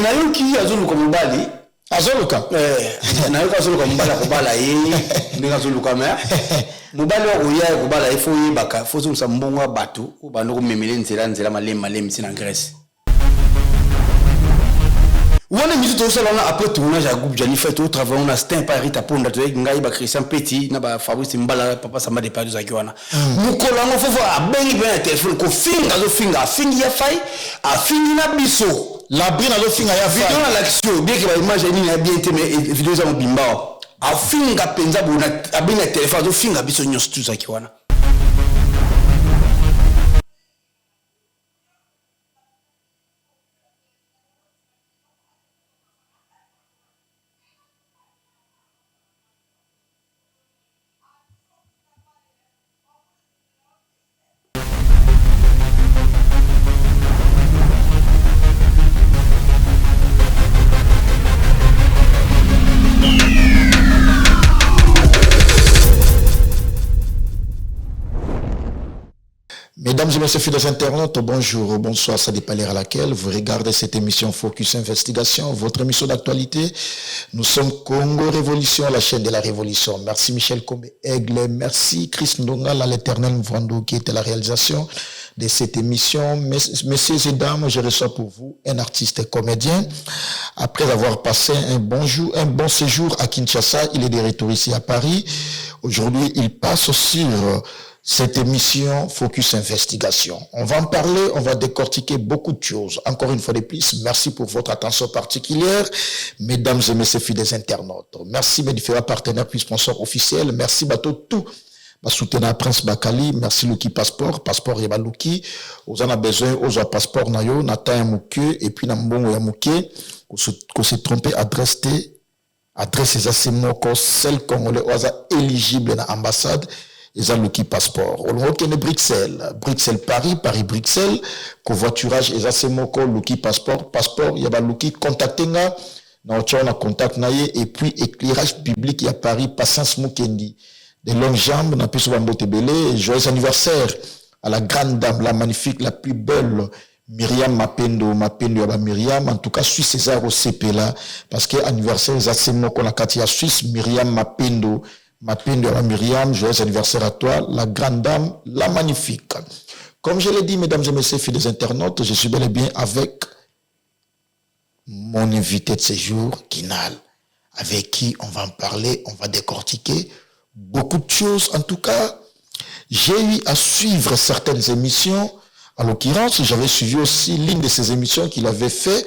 Nayoki azoluka mobali. Azoluka? Eh, nayoki azoluka mobali akobala ye. Ndenge azoluka, me mobali oyo akoya kobala ye, fo oyebaka fo ozongisa mbongo ya bato oyo banda komemele nzela nzela, malemi malemi, ntina Grèce wana. Misu tozosala wana après tournage ya groupe Janifa, totravaille wana Stin pa Rita Ponda, toyaki ngai, baChristian Peti na baFabrice Mbala, Papa Samba de Paris. Tozalaki wana mokolo yango. Fofo abengi mpe na telefone kofinga, azofinga, afingi ya Fai, afingi na biso. Labrine azofinga ya Video Fai. Nalakisi yo bien ke baimage ya nini ya bien te, mais video eza mobimba awa. Afinga mpenza boye, abengi na telefone, azofinga biso nyonso tozalaki wana. Mesdames et messieurs, fidèles internautes, bonjour ou bonsoir, ça dépend l'heure à laquelle vous regardez cette émission Focus Investigation, votre émission d'actualité. Nous sommes Congo Révolution, la chaîne de la Révolution. Merci Michel Combe Aigle, merci Chris Ndongal à l'éternel Mvando qui était la réalisation de cette émission. Messieurs et dames, je reçois pour vous un artiste et comédien. Après avoir passé un bon jour, un bon séjour à Kinshasa, il est de retour ici à Paris. Aujourd'hui, il passe sur cette émission Focus Investigation. On va en parler, on va décortiquer beaucoup de choses. Encore une fois de plus, merci pour votre attention particulière, mesdames et messieurs fidèles internautes. Merci mes différents partenaires puis sponsors officiels. Merci bato tout basoutenir Prince Bakali. Merci Luki Passeport, passeport ya baluki. Oza na besoin ozwa passeport na yo na temps ya moke et puis na mbongo ya moke, kose tromper adresse te. Adresse eza se moko, seul Congolais oyo aza éligible na ambassade eza Luki Passeport. Olongo okende Bruxelles, Bruxelles Paris, Paris Bruxelles, covoiturage eza se moko, Luki Passeport, passeport ya baluki. Contacte nga na otia na contact na ye. Et puis Éclairage Public ya Paris, Patience Mukendi de longues jambes, na biso bambote ebele. Joyeux anniversaire à la grande dame, la magnifique, la plus belle Myriam Mapendo, Mapendo ya ba Myriam. En tout cas, Suisse eza kosepela parce que anniversaire eza se moko na kati ya Suisse. Myriam Mapendo, Mapendo ya ba Myriam, joyeux anniversaire à toi, la grande dame, la magnifique. Comme je l'ai dit, mesdames et messieurs, fidèles internautes, je suis bel et bien avec mon invité de ce jour, Kinal, avec qui on va en parler, on va décortiquer beaucoup de choses. En tout cas, j'ai eu à suivre certaines émissions. En l'occurrence, j'avais suivi aussi l'une de ces émissions qu'il avait fait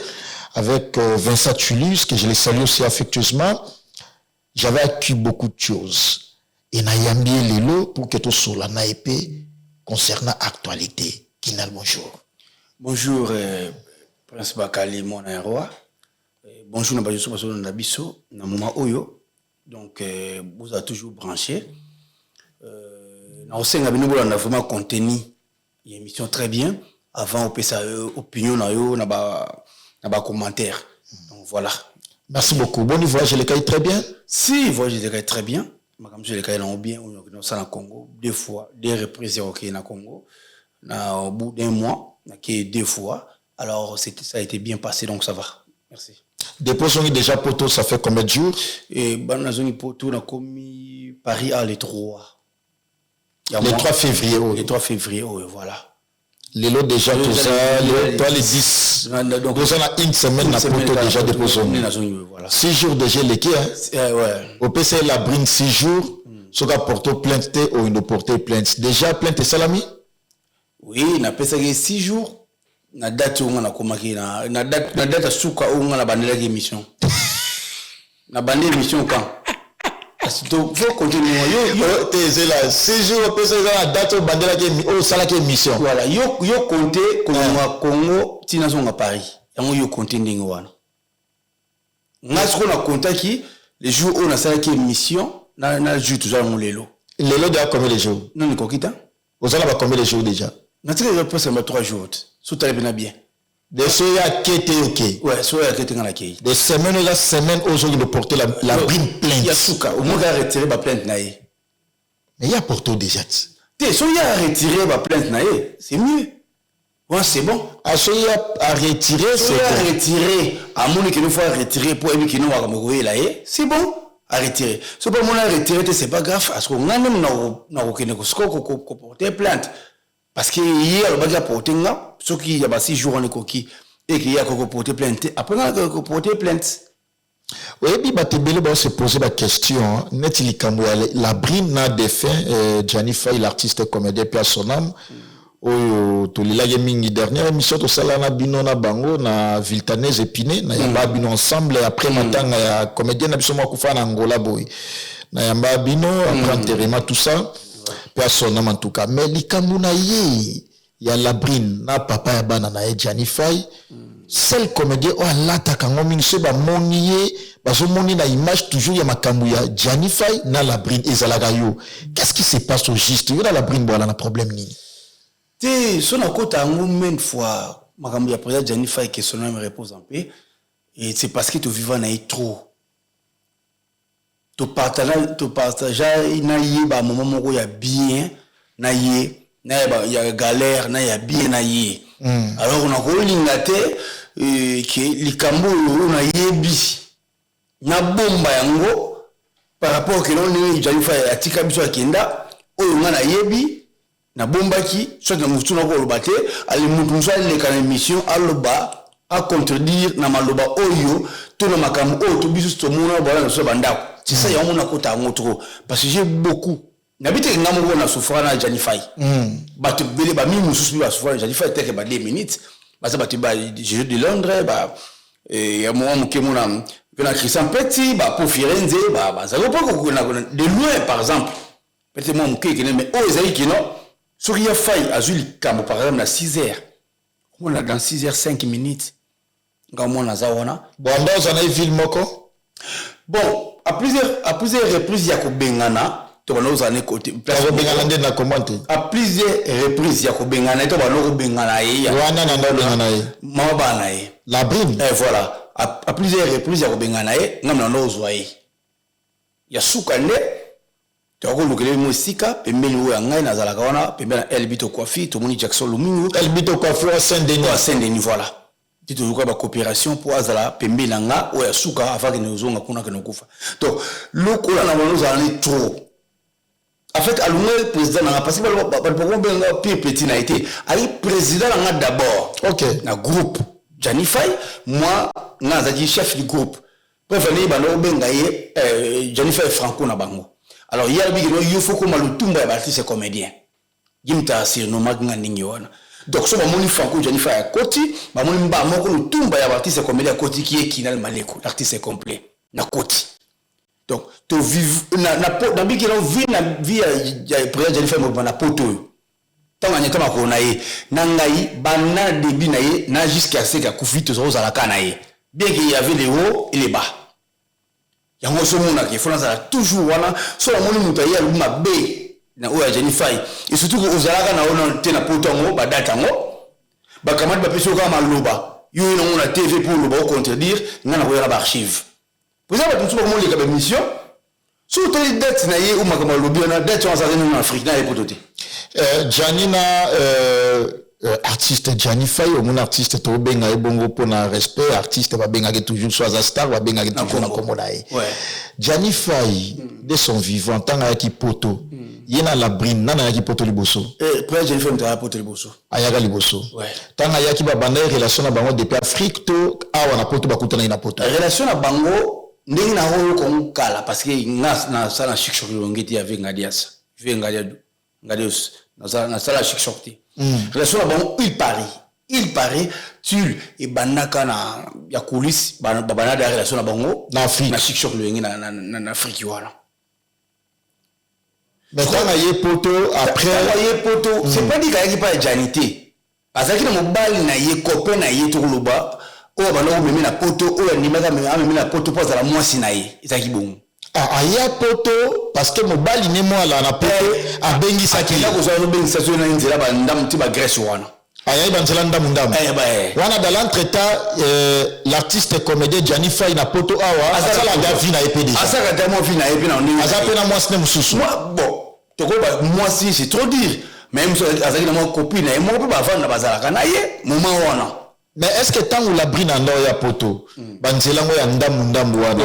avec Vincent Tulus, que je les salue aussi affectueusement. J'avais acquis beaucoup de choses. Et nayambi lelo pour que tosolola na épée concernant actualité. Kinal, bonjour. Bonjour, Prince Bakali, mwana roi. Bonjour na bato bazolanda biso na moment oyo. Donc vous êtes toujours branché. Na osenga bino bolanda vraiment contenu ya émission très bien avant opesa opinion na yo na ba commentaire. Donc voilà. Merci beaucoup. Bon voyage elekaki très bien. Si, voyage elekaki très bien. Makambo so elekaki nango bien. Oyo osala na Congo deux fois, deux reprises ya kokende na Congo na au bout d'un mois, nakei deux fois. Alors ça a été bien passé, donc ça va. Merci. Depuis ozongi déjà poto, ça fait combien de jours? Et bana nazongi poto, nakomi Paris à le 3. Le 3 février. Le 3 février, oui, voilà. Lelo déjà toza toi le 10, donc toza na une semaine na poto déjà depuis ozongi. Voilà. 6 jours déjà eleki, hein? Ouais. Opesa ye Labrine 6 jours, soki aporte plainte te, oyindo porte plainte. Déjà plainte esalami? Oui, napesaki 6 jours na date oyo nga nakomaki na date ya suka oyo nga nabandelaki émission. Nabandi émission quand? Kasi to faut continuer yo. Te, ezela 6 jours opesa eza na date oyo obandelaki, oyo osalaki émission. Voilà, yo compte kolongwa Congo ntina zonga Paris, yango yo compte ndenge wana. Nga sikoyo nakontaki le jour oyo nasalaki émission na jour toza yango lelo. Lelo déjà combien de jours? Nani ekoki ta. Oza na ba combien de jours déjà? Natikali eza presque ba 3 jours te, so tali mpena bien. De so oyo ake te, oke. Ouais, so oyo ake te, nga nakei. De semaine oyo eza semaine oyo ozokende porter Labrine plainte. Ya suka omoki aretire baplainte na ye. Mais ye aporte déjà ti. Te, soki ye aretire baplainte na ye, c'est mieux. Wana c'est bon. Ah, soki aretire? Soki aretire, amoni que non, faut aretire mpo ayebi que non, makambo ekoyela ye, c'est bon, aretire. So mpo amoni aretire te, c'est pas grave, parce que ngai nde nakokende sikoyo koporter plainte, parce que ye alobaki aporte nga. Soki ya ba 6 jours wana ekoki eke ye akoki koporter plainte te, après ngai nakoki koporter plainte. Oyebi, bato ebele baose pose baquestion neti likambo ya Labrine na défunt Gianni Fay, l'artiste comédien, paix à son âme, oyo tolelaki mingi. Dernière émission tosala na bino na bango na Viltanese Epine, na yamba bino ensemble après matanga ya comédien na biso moko akufa na Angola boye. Na yamba bino après enterrement, tout ça, paix à son âme en tout cas. Mais likambo na ye ya Labrine na papa ya bana na ye Gianni Fay, seul comédien oyo alataka yango mingi, soki bamoni ye, bazomoni na image toujours ya makambo ya Gianni Fay na Labrine, ezalaka yo. Qu'est-ce qui se passe au juste? Yo na Labrine boala na problème nini? Te, so nakota yango maintes fois, makambo ya président Gianni Fay, que son âme repose en paix, et c'est parce que toviva na ye trop, topartager na ye bamoment moko ya bien na ye, na ya galère, na ya bien na ye. Alors nakolinga te que likambo oyo nayebi nabomba yango par rapport que non, ndenge Gianni Fay atika biso, akenda, oyo nga nayebi nabombaki, soki na motu nakoloba te. Ale motu mosusu aleka na émission, aloba, acontredire na maloba oyo to na makambo oyo to biso tomona bala na biso ya bandako. C'est ça yango nakota yango trop, parce que j'ai beaucoup nabi teke nga moko na souffra na Gianni Fay. Bato ebele, bamimi mosusu mpe basouffra na Gianni Fay teke ba 2 minutes, baza bato ba Jeu de Londres, ba ya mwa moke mona mpe na Christian Peti, bapo Firenze, bazali mpo de loin par exemple, peut-être mwa moke ekende. Mais oyo ezali que non, soki ya Fay azwi likambo par exemple na 6 heures, omona dans 6 heures 5 minutes nga mwana aza wana. Bwanda oza na ye ville moko? Bon, à plusieurs reprises ya kobengana, to banda kozala ne côté. Kobengana nde na comment te? À plusieurs reprises ya kobengana ye, to banda kobengana ye. Wana na nda obengana ye? Mama bana na ye. Labrine? Eh, voilà, à plusieurs reprises ya kobengana ye, nga na nda kozwa ye. Ya suka nde tokolukela mo esika pembeni oyo ya ngai nazalaka wana, pembeni na Elbito Coiffure, tomoni Jackson Lumingu. Elbito Coiffure à Saint-Denis? À Saint-Denis, voilà. Ti tozoluka bacoopération mpo azala pembeni na nga oyo ya suka avant kende kozonga kuna, kende kokufa. Donc lokola na bano ozala ne trop, en fait alongwe président na nga, parce que bato bakobenga pire petit na ye te, ayi président na nga d'abord. Na groupe Gianni Fay, moi nga nazalaki chef du groupe. Bref, ndenge banda kobenga ye Gianni Fay Franco na bango. Alors ye alobi que non, yo faut koma lutumba ya baartiste comédien. Ye moto asurnommaki nga ndenge wana. Donc so bamoni Franco Gianni Fay akoti, bamoni mba moko lutumba ya baartiste comédien akoti, ki ye Kinal Maleko, l'artiste complet na koti. Donc nabiki na vie na vie ya président Gianni Fay mobima na poto oyo, ntango anyata makolo na ye na ngai, banda na début na ye na jusqu'à ce akufi, toza kozalaka na ye, bien qu'il y avait les hauts et les bas. Yango so omonaka ifo nazala toujours wana. So namoni moto aye alobi mabe na oyo ya Gianni Fay, et surtout ozalaka na oyo te na poto yango, badate yango bakamati, bapesi yo kaka maloba, yo ye nango na TV mpo oloba, ocontredire ngai, nakoya na baarchive. Poza bato mosusu bakomoleka baémission, so otali date na ye o makambo alobi wana, date wana azalaki nano na Afrique na ye poto te. Gianni na artiste Gianni Fay, omoni artiste tobenga ye bongo mpona respect. Artiste babengaki toujours, so aza star, babengaki toujours na kombo na ye. Gianni Fay, de son vivant, ntango ayaki poto, ye na Labrine, nani ayaki poto liboso? Premier Gianni Fay moto aya poto liboso. Ayaka liboso. Ntango ayaki, babanda ye relation na bango depuis Afrique to awa na poto bakutanaki na poto? Relation na bango, ndenge na oyo kongo kala, parce que nga nasala na Chic Choc Longi te avec Ngadias vie Ngadia Ngadios, nasala Chic Choc te. Relation na bango, il paraît tul ebandaka na ya coulisse, babanda da relation na bango. Na Afrique? Na Chic Choc Loyenge na Afrique wana. Mais ntango aye poto après? Ntango aye poto, c'est pas dit kayaki mpa ya Gianni te. Azalaki na mobali na ye, copain na ye, tokoloba oyo abanda komeme na poto, oyo andimaki amemi na poto mpo azala mwasi na ye. Ezalaki bongo. Ah, aya poto parce que mobali ne mwala na poto abengisaki ye. Akenda kozwa, azobengisa so na nzela bandamu ti bagrèce wana. Ayai banzela ndamu ndamu. Wana dans l'entretemps, l'artiste comédien Gianni Fay na poto awa asalaka vie na ye mpe déjà. Asalaka ta mwa vie na ye mpe na ndenge. Aza mpe na mwasi ne mosusu. Bon, tokoba mwasi, c'est trop dire. Mais mosu azalaki na mwa copine na ye moko mpe bavanda, bazalaka na ye moment wana. Mais est ce que ntango Labrine anda oyo ya poto, banzela yango ya ndambu ndambu wana,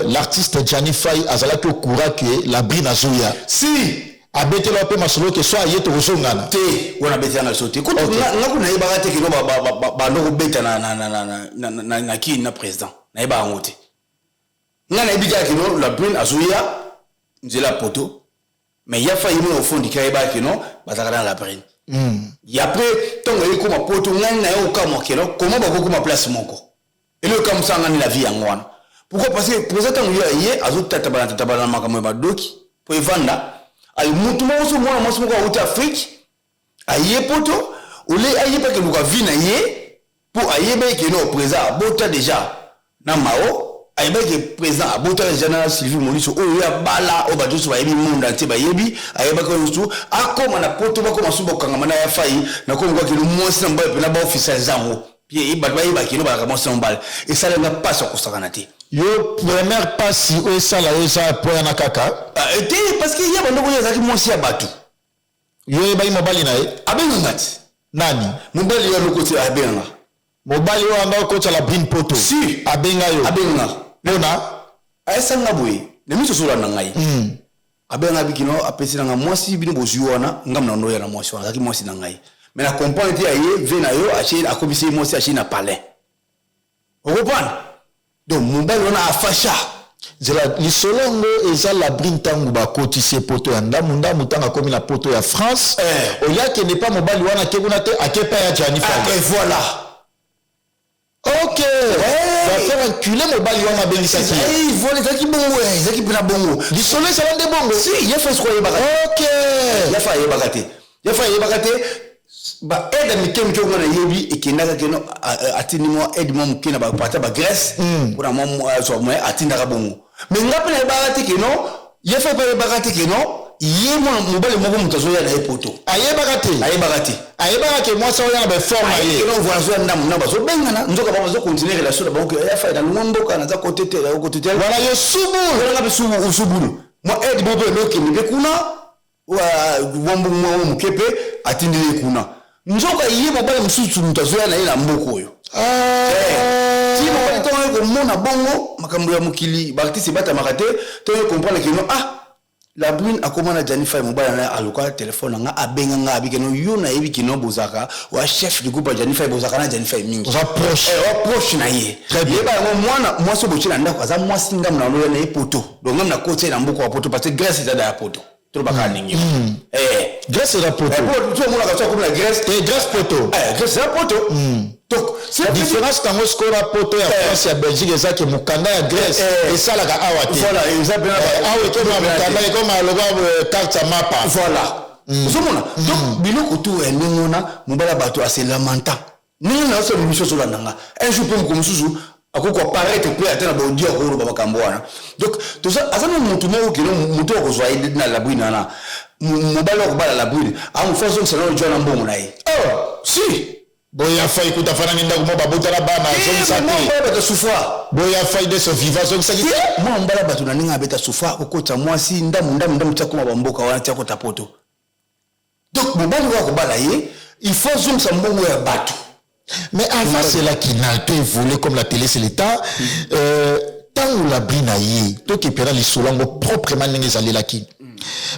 l'artiste Gianni Fai azalaki au courant ke Labrine azoya? Si. Abetela mpe masolo ke so aye, tokozongana? Te, wana abetelanga biso te. Kutu nga kuna nayebaka te keno bando kobeta na kini na président. Nayebaka yango te. Nga nayebi kaka keno Labrine azoya nzela ya poto, mais ya Fai ye moko ofondiki, ayebaka keno bazalaka na Labrine. Ya après, ntongo ye koma poto, ngai na ye okamwa keno koma bakokoma place moko. Eloko ekamwisaka ngani la vie yango wana. Pourquoi? Parce que président, ntango ye azotatabana tatabana na makambo ya badoki mpo evanda aye, mutu moko so mwana mwasi moko awuti Afrique, aye poto, ole ayebaki eluka vie na ye, mpo ayebaki keno président abota déjà na Mao, ayebaki président abota déjà na Sylvie Moliso oyo ye abala, oyo bato nyonso bayebi, monde entier bayebi. Ayebaki oyo nyonso akóma na poto, bakóma so bakokangama na ya Fai nakóma kwakeno mwasi na mobali mpena baofficialize yango, pie bato bayeba keno balaka mwasi na mobali. Esalenga mpasi ya kosakana te. Yo, première pasi oyo esala yo eza po yana kaka? Ah, te, parce que ye bandoko oyo azalaki mwasi ya bato. Yo oyebaki mobali na ye? Abenganga ti. Nani? Mobali ya loko ti, abenganga. Mobali oyo anda okotya Labrine poto? Si. Abenga yo? Abenganga. Mpona? Ayesanga boye na miso, ozolanda ngai. Abenganga bikino, apesi nanga mwasi, bino bozwi wana, ngam na ndoya na mwasi wana azalaki mwasi na ngai. Mais na comprendre te, aye ve na yo atie, akomisi ye mwasi, atie na palin, okocomprendre. Donc mobali wana afasha. Nzela lisolo yango eza Labrine, ntango bakotisi ye poto ya ndambu ndambu, ntango akomi na poto ya France, olia akende pa mobali wana, ake kuna te, ake pa ya Gianni Ah, Fai. Et voilà. Ok, va faire enculer mobali wana abengisaki ye. Eh, voilà, ezalaki bongo, ezalaki mpena bongo. Lisolo ezala nde bongo? Si, ye Fai sikoyo ayebaka te. Ya Fai ayebaka te, ya Fai ayebaka te. Baaide mike mike oyo nga nayebi ekendaka keno atindi mwa aide mwa moke na baparti ya bagrèce mpona mwa azwa moyen, atindaka bongo. Mais nga mpe nayebaka te keno ye Fai mpe ayebaka te keno ye mwana mobali moko moto azoya na ye poto. Ayebaka te? Ayebaka te. Ayebaka ke mwasi oyo na baeffort na ye? Keno voilà, azoya ndambo ndambo, bazobengana, nzoka bango bazocontinue relation na bango ke ya Fai nalongwa mboka, naza kote te, kote te. Wana yo subulu. Wana mpe subulu mwa aide moko mpe elokende mpe kuna, mwa mbongo mwa moke mpe atindeli ye kuna, nzoka ye mobali mosusu moto azoya na ye na mboka oyo. Ti mobali ntongo aye komona bongo makambo ya mokili, baartiste ebatamaka te, ntongo ye comprendre keno ah, Labrine akóma na Gianni Fai. Mobali na ye aluka telefone na nga, abenga nga, abi keno yo nayebi keno bozalaka wa chef du groupe ya Gianni Fai, bozalaka na Gianni Fai mingi. Oza proche. Eh, wa proche na ye. Très bien. Yeba yango, mwana mwasi oyo botie na ndako aza mwasi ngambo na loya na ye poto. Donc ngambo na kotia ye na mboka ya poto, parce que Grèce eza da ya poto, tolobaka ndenge. Eh. Grèce eza poto? Eh, po omonaka so akomi na Grèce. Te, Grèce poto. Eh, Grèce eza poto. Donc c'est Différence nango sikoyo na poto ya France, ya Belgique, eza ke mokanda ya Grèce esalaka awa te. Voilà, eza pena. Awa ekoma mokanda, ekoma lokola carte ya mapa. Voilà, ozomona. Donc biloko tu ya ndenge wana, mobali ya bato aselamanta ndenge na osala biso, ozolanda nga. Un jour mpe moko mosusu akoki koapparaître mpe ata na baaudio, akoloba makambo wana. Donc aza na motu moko keno motu akozwa ye na Labrine wana, mobali akobala Labrine, amofu azongisa nano jwa na mbongo na ye. Oh. Si. Boya Fai kuta afanani ndako mo, babotana bana, azongisa te. Mobali bato asufra. Boya Fai de son vivant azongisaki te. Mwana mobali bato na ndenge abeta sufra, akokota mwasi ndambu ndambu ndambu tia koma bamboka wana, tia kota poto. Donc mobali oyo akobala ye, il faut azongisa mbongo ya bato. Mais avant cela qu'il n'a été évolué comme la télé, c'est l'État. Ntango Labrine na ye, tokepela lisolo yango proprement ndenge ezalelaki.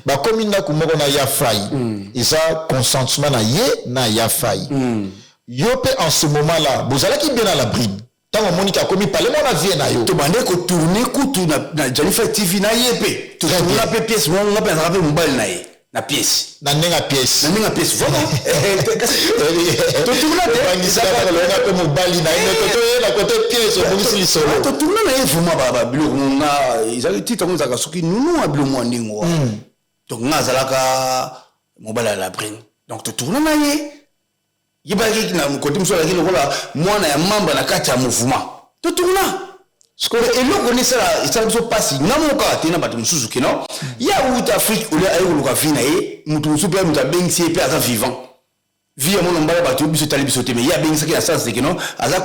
Bakomi ndako moko na ya Fai, eza consentement na ye na ya Fai. Yo mpe en ce moment là bozalaki bien na Labrine? Ntango omoniki akomi pale mona vie na yo? Tobande kotourne kutu na Janifa TV na ye mpe, totourna mpe pièce moko, nga mpe nazalaka mpe mobali na ye na pièce. Na ndenge ya pièce? Na ndenge ya pièce, voilà, totourna te. Obangisaka kolonga mpe mobali na ye, mais kotoyeba kote pièce, obongisi lisolo. Totourna na ye vraiment babiloko nga ezalaki titre yango ezalaka soki nunu ya biloko mwa ndenge wana. Donc nga azalaka mobali ya Labrine, donc totourna na ye, yebaki na kote mosusu azalaki lokola mwana ya membre na kati ya mouvement, totourna. Eloko nde esala biso mpasi, nga moko kaka te, na bato mosusu, keno ye awuta Afrique, olia aye koluka vie na ye, moto mosusu mpe moto abengisi ye mpe aza vivant vie ya mwana mbala bato biso etali biso te. Mais ye abengisaki na sens keno aza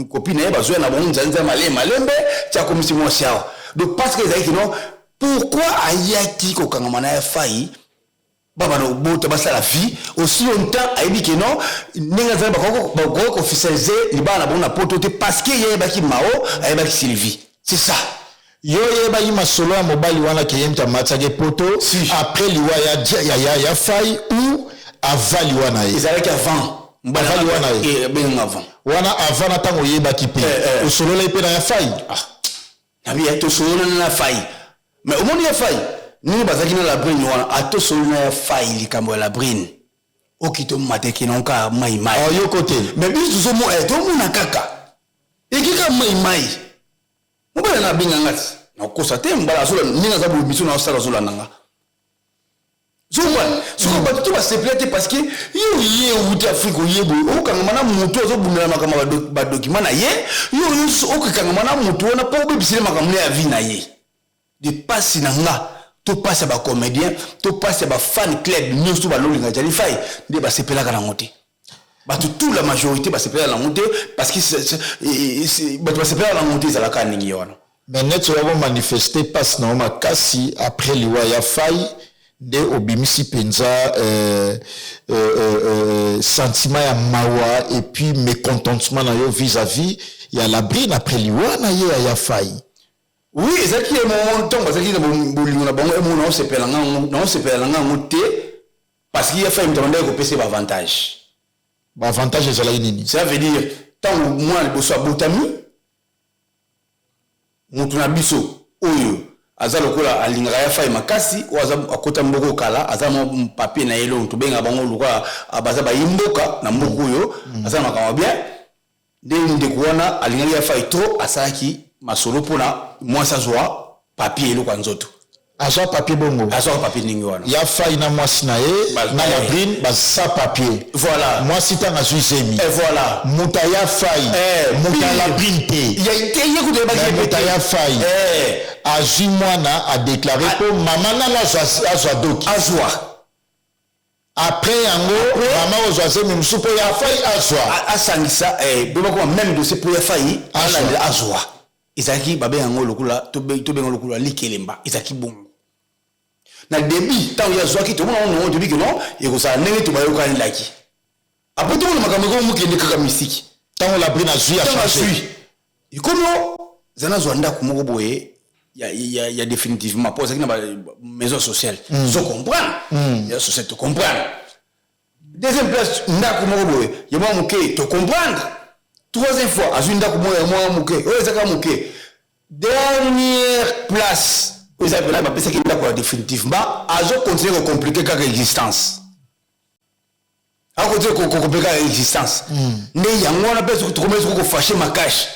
copine na ye, bazoya na bango nzela malembe malembe ti akomisi mwasi awa. Donc parce que ezalaki keno pourquoi ayaki kokangama na ya Fai. Babanda kobota, basala vie aussi longtemps ayebi ke non, ndenge azali, bakoki koofficialiser libala na bango na Poto te, parce que ye ayebaki Mao, ayebaki Sylvie, c'est ça. Yo oyebaki masolo ya mobali wana ke ye moto amatisaki Poto? Si. Après liwa ya Fai ou avant liwa na ye? Ezalaki avant. Avant liwa na ye. Benga avant. Wana avant na ntango oyebaki mpe? Eh, eh. Osololaki mpe na ya Fai? Ah, nabi ya tosololi na Fai, mais omoni ya Fai ndenge bazalaki na Labrine wana, atosololi na ya Fai likambo ya Labrine, oki tomateki nanka mai mai. Oyoko te? Mais biso tomona kaka ekika mai mai. Mobali na abenganga ti nakosa te, mobali azola ndenge aza boye, miso na osala, azolanda nga zomwana. Soki bato to basepela te, parce que yo ye outi Afrique, oye boye, okangama na motu azobundela makambo ya badocument na ye. Yo nyonso okekangama na motu wana mpo obebisele makambo na ya vie na ye. De pasi na nga to pasi ya bacomédien to pasi ya bafan club nyonso balolinga Jali Fai, nde basepelaka nango te. Bato tout, la majorité basepelaka nango te, parce que bato basepelaka nango te, ezalaka ndenge wana. Mais neti oya komanifester mpasi na yo makasi après liwa ya Fai, nde obimisi mpenza sentiment ya mawa et puis mécontentement na yo vis-à-vis ya Labrine après liwa na ye ya Fai. Oui, ezalaki ye mo ntango bazalaki na bolingo na bango, emo naosepela na ngango te, parce que ye Fai moto abandaki kopesa ye baavantage. Baavantage ezalaki nini? Cela veut dire, ntango mwana liboso abotami, moto na biso oyo aza lokola alingaka ya Fai makasi, oyo aza akota mboka kala, aza mwa papier na ye, eloko tobengaka bango lokola baza bayi mboka na mboka oyo, aza na makambo bien. Nde ndeko wana alingaki ya Fai trop, asalaki masolo mpona mwasi azwa papier, eloko ya nzoto. Azwa papier bongo? Azwaka papier ndenge wana. Ya Fai na mwasi na ye na Labrine baza papier. Voilà. Mwasi ntango azwi zemi, Et voilà. moto aya Fai, moto ya Labrine te. Ye te, ye kutu ayebaki ye moto te. Aya Fai azwi mwana, adéclarer mpo mama nano azwa doki. Azwa. Après yango, mama ozwa zemi mosusu mpo ya Fai azwa. Asangisa mpe bakoma même dossier mpo ya Fai Azwa. alandela azwa. Ezalaki babenga yango lokola tobenga lokola likelemba. Ezalaki bongo na début. Ntango ye azwaki, tomona ngo nongo, toyebi ke non, ekozala ndenge tobayokanelaki. Après tomona makambo ekomi mokende kaka misiki. Ntango Labrine azwi, ntango achanger. Azwi, ekomi o eza nazwa ndako moko boye ya définitivement, mpo azalaki na ba maison sociale. Zo comprendre ya sociale, to comprendre. Deuxième place, ndako moko boye ya mwa moke, to comprendre. Troisième fois, azwi ndako moko ya mwa moke oyo ezaka moke. Dernière place oyo eza mpena bapesaki ndako ya définitivement, azocontinuer kocompliquer kaka existence, akocontinuer kocompliquer kaka existence. Nde yango wana mpe soki tokomi soki kofâcher makasi,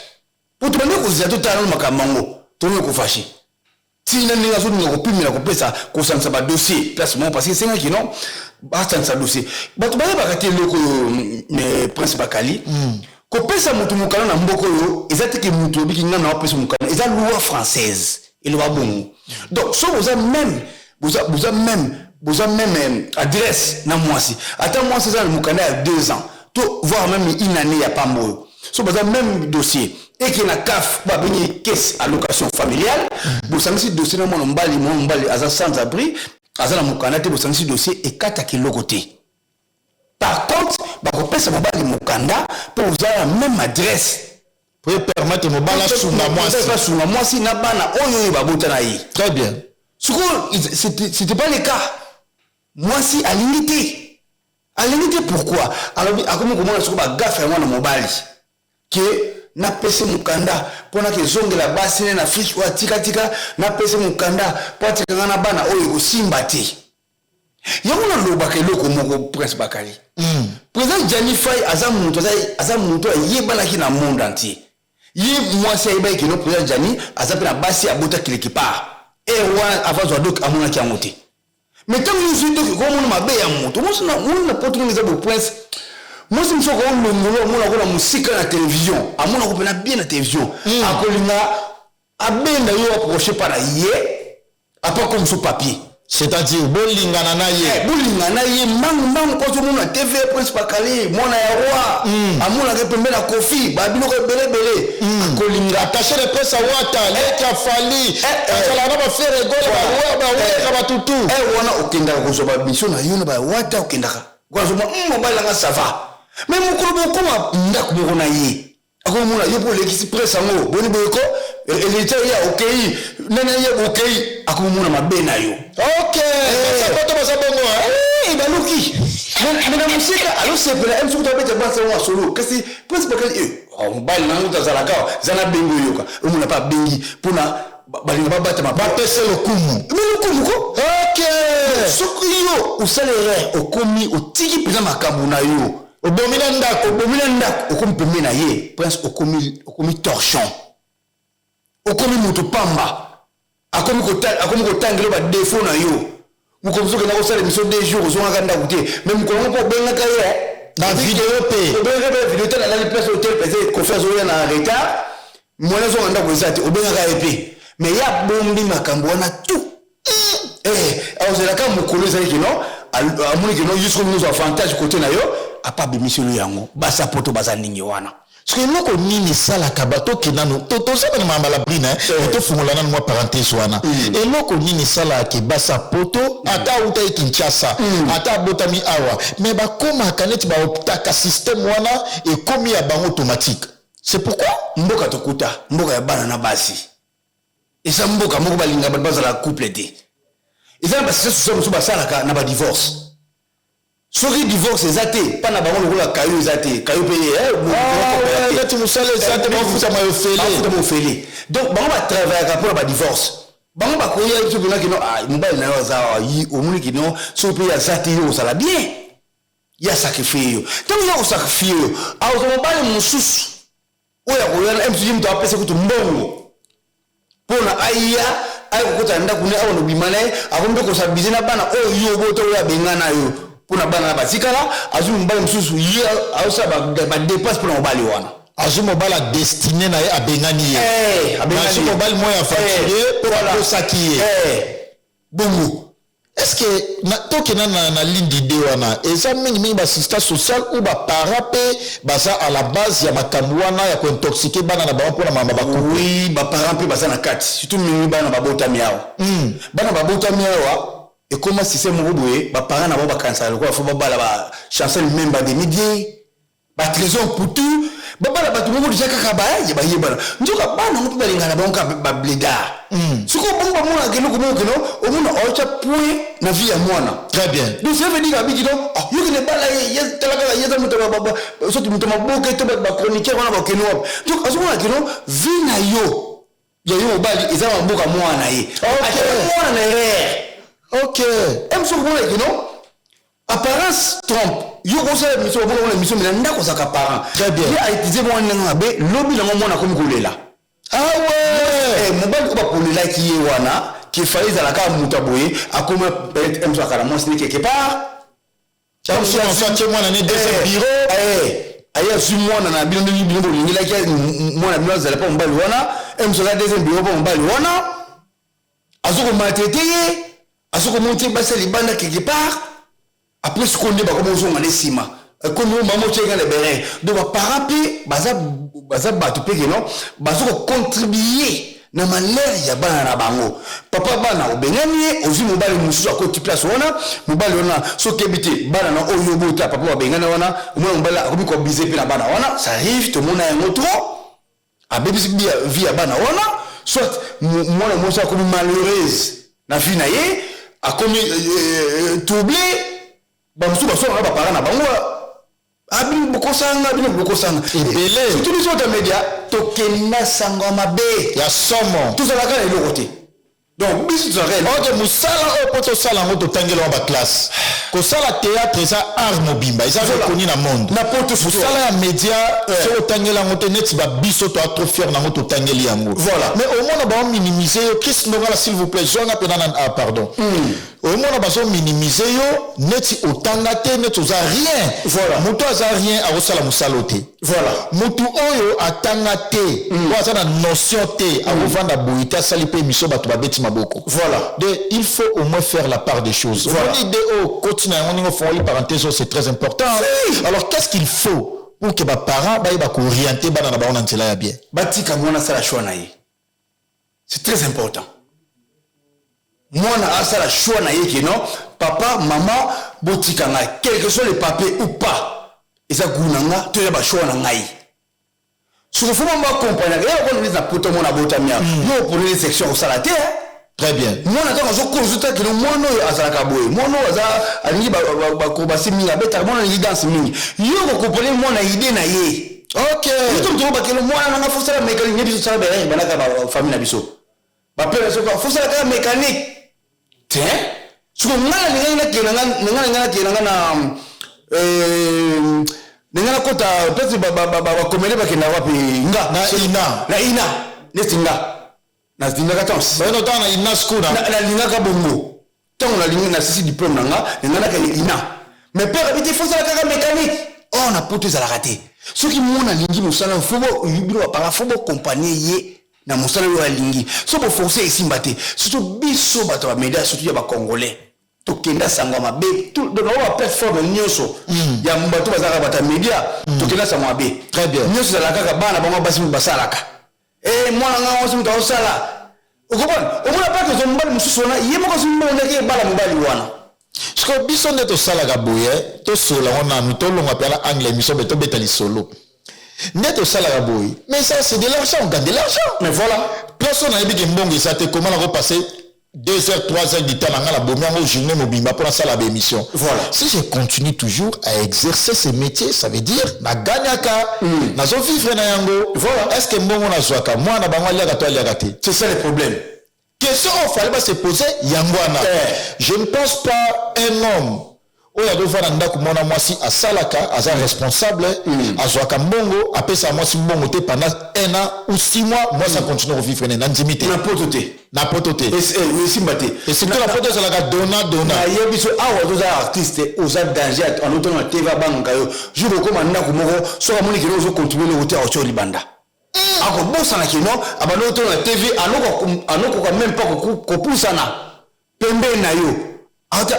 po tobandi kozela, totala nano makambo yango, tokomi kofâcher ntina ndenge azolinga kopimela, kopesa, kosangisa badossier place moko, parce que esengaki non basangisa dossier. Bato bayebaka te eloko oyo, Prince Bakali, kopesa motu mokanda na mboka oyo eza teke motu obiki nga na opesa mokanda, eza loi française eloba bongo. Donc so boza même boza même adresse na mwasi, ata mwasi eza na mokanda ya 2 ans to voire même une année ya pamba oyo, so baza même dossier, eke na CAF, babengi caisse allocation familiale, bosangisi dossier na mwana mobali. Mwana mobali aza sans abri, aza na mokanda te, bosangisi dossier, ekataka eloko te. Par contre, bakopesa mobali mokanda mpo oza na même adresse. Po permettre mobali asunga mwasi. Asunga mwasi na bana oyo babota na ye. Très bien. Sikoyo c'était pas le cas. Mwasi alingi te, alingi te. Pourquoi? Alobi akomi komona sikoyo bagaffes ya mwana mobali ke napesi mokanda mpona kezongela basi ne na Afrique oyo atikatika, napesi mokanda mpo atikanga na bana oyo, ekosimba te. Yango nalobaka eloko moko, Prince Bakali. Président Jani Fai aza moto, aza moto ayebanaki na monde entier. Ye mwasi ayebaki keno président Jani aza mpe na basi abota quelque part. Ere wana avant azwa doc, amonaki yango te. Mais ntango nyonso doc ekomona mabe ya moto mona na Poto ndenge eza bo, Prince, mwasi mosusu akolongolo, amonako na mosika na télévision, amonako mpena bien na télévision, akolinga abenda yo, approche pa na ye, apa comme so papier. C'est-à-dire bolingana na ye. Bolingana ye mbangu mbangu, mpo ozomona TV, Prince Bakali, mwana ya roi, amonaka pembe na Kofi, babiloko ebele ebele, akolinga. Attaché de presse awata leki afali, azalaka na baFerre Gola, baweka batutu. Wana okendaka kozwa bamission na yo na bawata, okendaka kozwa mobali nanga, ça va. Mais mokolo bokoma ndako moko na ye, akomona yo mpo olekisi presse yango, boni boyeko elita ye, okei nani ye, okei, akomomona mabe na yo. Ok, bato baza bongo. Baluki me na mosika, azosepela soki tobeta basa ngo masolo, kasi Prince Bakali, mobali nango tazalaka za na bengi, oyoka omona mpe abengi mpona balinga babatama. Bapese lokumu. Me lokumu ko. Soki yo osala erreur, okomi otiki mpenza makambo na yo. Obomi na ndako. Obomi na ndako, okomi pembe na ye, Prince, okomi torchon, okomi moto pamba, akomi kotangela badéfauts na yo. Mokomi soki okenda kosala émission 2 jours, ozongaka ndako te, mais mokolo moko obengaka ye. Na video mpe. Obengaka mpe video te, nalali place hotel, peut-être Kofi azoya na retard, mwana azonga ndako eza te, obengaka ye mpe, mais ye abombi makambo wana tout. Aozelaka mokolo ezali keno amoni keno yo soki nyonso avantage côté na yo, apa abimiseli yango. Basa poto baza ndenge wana. Soki eloko nini esalaka bato oke nanu, toza na mama Labrine, tofungola nanu mwa parenthèse wana. Eloko nini esalaka basa poto, ata auta ye Kinshasa, ata abotami awa, mais bakomaka neti baoptaka système wana, ekomi ya bango automatique? C'est pourquoi? Mboka tokuta, mboka ya bana na basi, eza mboka moko balinga bato bazala couple te. Eza na basystème social mosusu basalaka na badivorce. Soki divorce eza te, mpa na bango lokola kayo eza te, kayo mpe. Neti mosala eza te, bafutama ofele. Bafutama ofele. Donc bango batravaillaka mpona badivorce. Bango bakoya biso mpena kino mobali na yo aza awa, omoni kino soki mpe aza te, yo kozala bien, ye asacrifie yo. Ntango ye akosacrifie yo, akozwa mobali mosusu oyo akoya na mcg, moto apesa kutu mbongo mpona aya, aya kokota na ndako ne awa, nobima na ye, akomi mpe kosabize na bana oyo yo obota, oyo abengana yo mpona bana na batikala. Azwi mobali mosusu, ye azosala badépenses mpona mobali wana. Azwi mobali adestiné na ye, abengani ye. Azwi mobali moko aventurier mpo bakosaki ye. Bongo. Est ce que tokenda na ligne d'idée wana, eza mingimingi baassistant social ou baparent mpe baza à la base ya makambo wana ya kointoxiquer bana na bango mpona mama bacouple? Oui, baparent mpe baza na kati, surtout mingi bana babotami awa. Bana babotami awa, ekoma système moko boye, baparent na bango bakanisaka lokola fo babala ba Chancel Memba Demidie, baTrésor Putu, babala bato moko deja kaka bayebana. Nzoka bana yango mpe balingana na bango kaka bablédards. Soki obongo bamonaka eloko moko keno omona aotya point na vie ya mwana. Très bien. Donc ça veut dire abiki no yokende bala ye, tala kaka ye, eza moto soki moto maboke to bachroniqueur wana bakende wapi. Donc azomona keno vie na yo ya yo mobali eza na mboka mwana ye, atia mwana na erreur. Soki omona keno apparence trompe, yo kosala émission, babona ona émission, mais na ndako ozalaka parent. Très bien. Ye autiliser mwana ndenge mabe, lobi nango mwana akomi kolela. Ah ouais. Mobali oyo baponelaki ye wana, kefali ezalaka moto ya boye, akomi peut-être moso akala mwasi ne quelque part. Atie mwana ne deuxième bureau. Aye azwi mwana na bino ndenge bino bolingelaki mwana bino azala mpa mobali wana, moso aza deuxième bureau mpa mobali wana, azokomaltraiter ye, azokomonte basi ya libanda quelque part. Après sikoyo nde bakoma ozonga nde nsima, komi mama otiaka na berin. Donc baparent mpe baza bato mpe keno baza kocontribuer na malheur ya bana na bango. Papa bana obengani ye, ozwi mobali mosusu, akoti place wana. Mobali wana soki oyebi te bana na oyo obota, papa babengani wana, omona mobali akomi koabuser mpe na bana wana. Ça arrive, tomona yango trop, abebisi vie ya bana wana. Soit mwana mwasi akomi malheureuse na vie na ye, akomi troublé. Bamosusu baswaka baparent na bango: abino bokosanga, bino bokosanga. Ebele. Surtout biso ta média, tokenda sango mabe. Ya somo. Tozalaka na eloko te, donc biso tozalaka. Ok, mosala oyo mpo tosala yango, totangela wa baclasse. Kosala théâtre eza art mobimba, eza reconnu na monde. Na poto. Mosala ya média, soki otangeli yango te, neti babiso to trop fier nango, totangeli yango. Voilà. Mais omona baominimiser yo. Chris Ndongala, s'il vous plaît, zwanga mpena na, ah, pardon. Omona bazominimiser yo neti otanga te, neti oza rien. Moto aza rien akosala mosala te. Motu oyo atanga te, oyo aza na notion te, akovanda boye te, asali mpe émission, bato babeti maboko. De il faut au moins faire la part des choses. Omoni idée oyo koti na yango, ndenge ofongoli parenthèse oyo, c'est très important. Alors, qu'est-ce qu'il faut pour que baparent bayeba koorienter bana na bango na nzela ya bien? Batika mwana asala choix na ye, c'est très important. Mwana asala choix na ye ke non, papa, mama, botika ngai, quel que soit le papier ou pas, eza goût na nga to eza bachoix na ngai. Soki faut mama accompagnaka ye okona neti na poto, mwana abotami awa, yo oponeli section kosala te. Très bien. Mwana ntango azokonsulta kino, mwana oyo azalaka boye, mwana oyo aza alingi baacrobatie mingi, abetaka, mwana alingi danse mingi, yo kokopone mwana idée na ye. Biso moto bakelo mwana nanga fosala mécanique, ne biso tosala baerreur, bandaka bafamille na biso, bapere biso fosala kaka mécanique te. Siko ngai nalingaki nakende, ngai nalingai nakende nanga na ndenge nakota peut-être bakomele bakenda wapi nga? Na INA. Na INA. Neti nga nalingaka ntango Bayeno otanga na INA skuna. Nalingaka bongo, ntango nalingi nasisi diplôme na nga, nga nakende INA, mais père abi te, fosala kaka mécanique. Or na poto ezalaka te. Soki mwana alingi mosala, faut bino baparent faut boaccompagner ye na mosala oyo alingi. So boforcer, esimba te. Surtout biso bato ya bamédia, surtout ya bacongolais, tokenda sango ya mabe donc bango baplateforme nyonso ya bato bazalaka bato ya média, tokenda sango mabe. Très bien. Nyonso ezalaka kaka bana bango basi moto basalaka. E mwana nga mwasi moto aosala, okomprendre, omona pake ozwa mobali mosusu wana, ye moko azwi mbongo ndenge ebala mobali wana. Siko biso nde tosalaka boye, tosola ngo nanu, tolongwa mpe na angle émission, mpe tobeta lisolo nde tosalaka boye. Mais ça, c'est de l'argent, on gagne de l'argent. Mais voilà. Place oyo nayebi ke mbongo eza te, comment nakopasser 2 heures, 3 heures du temps na nga, na bomi yango journée mobimba mpo nasala baémission? Si je continue toujours à exercer ce métier, ça veut dire nagagnaka, nazovivre na yango. Est ce que mbongo nazwaka, mwana bango aliaka to aliaka te? C'est ça le problème. Question oyo fallait ba se poser yango wana. Je ne pense pas un homme oyo azovanda ndako, mwana mwasi asalaka, aza responsable, azwaka mbongo, apesaka mwasi mbongo te pendant un an ou 6 mois, mwasi acontinue kovivre ne na ndimi te. Na poto te. Na poto te. Esimba te. Et surtout na poto ezalaka dona dona. Nayebi so awa oza artiste, oza danger, anotanga na TV, abangaka yo. Jour okóma ndako moko, soki amoni keno ozocontribue eloko te, aotya libanda, akobosana keno abandi otona na TV, anokoka même pas kopusana pembeni na yo. Ata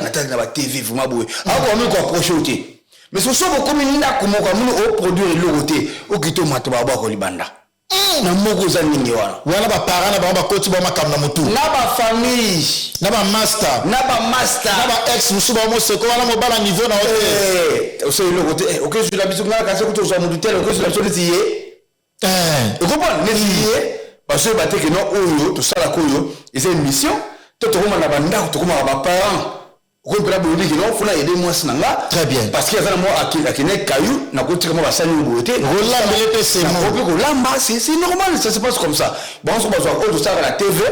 natali na batv vraiment boye, akoka mimi koapprocher yo te. Mais soso bokomi ndako moko, amoni oproduire eloko te, okiti omata babwako libanda na moko, eza ndenge wana. Wana baparent na bango bakoti bao makambo na motu. Na bafamille. Na bamaster. Na bamaster. Na baex mosusu bao moseko wana, mobala niveau na yo te. Osala eloko te, okezwila biso ngaka, kasi okuti ozwa motu te, okezwila biso neti ye. Okomprendre, neti ye bazoyeba te ke no oyo tosalaka oyo eza émission to tokóma na bandako, tokomaka baparent, okomi mpena boyebi ke non, fona aide mwasi na nga. Très bien. Parce que aza na mwa akende kayu, nakotika mwa basani oyo boye te. Kolambele mpe semo. Nakoki kolamba, c'est normal, ça se passe comme ça. Bango soko bazwaka oyo tosalaka na TV,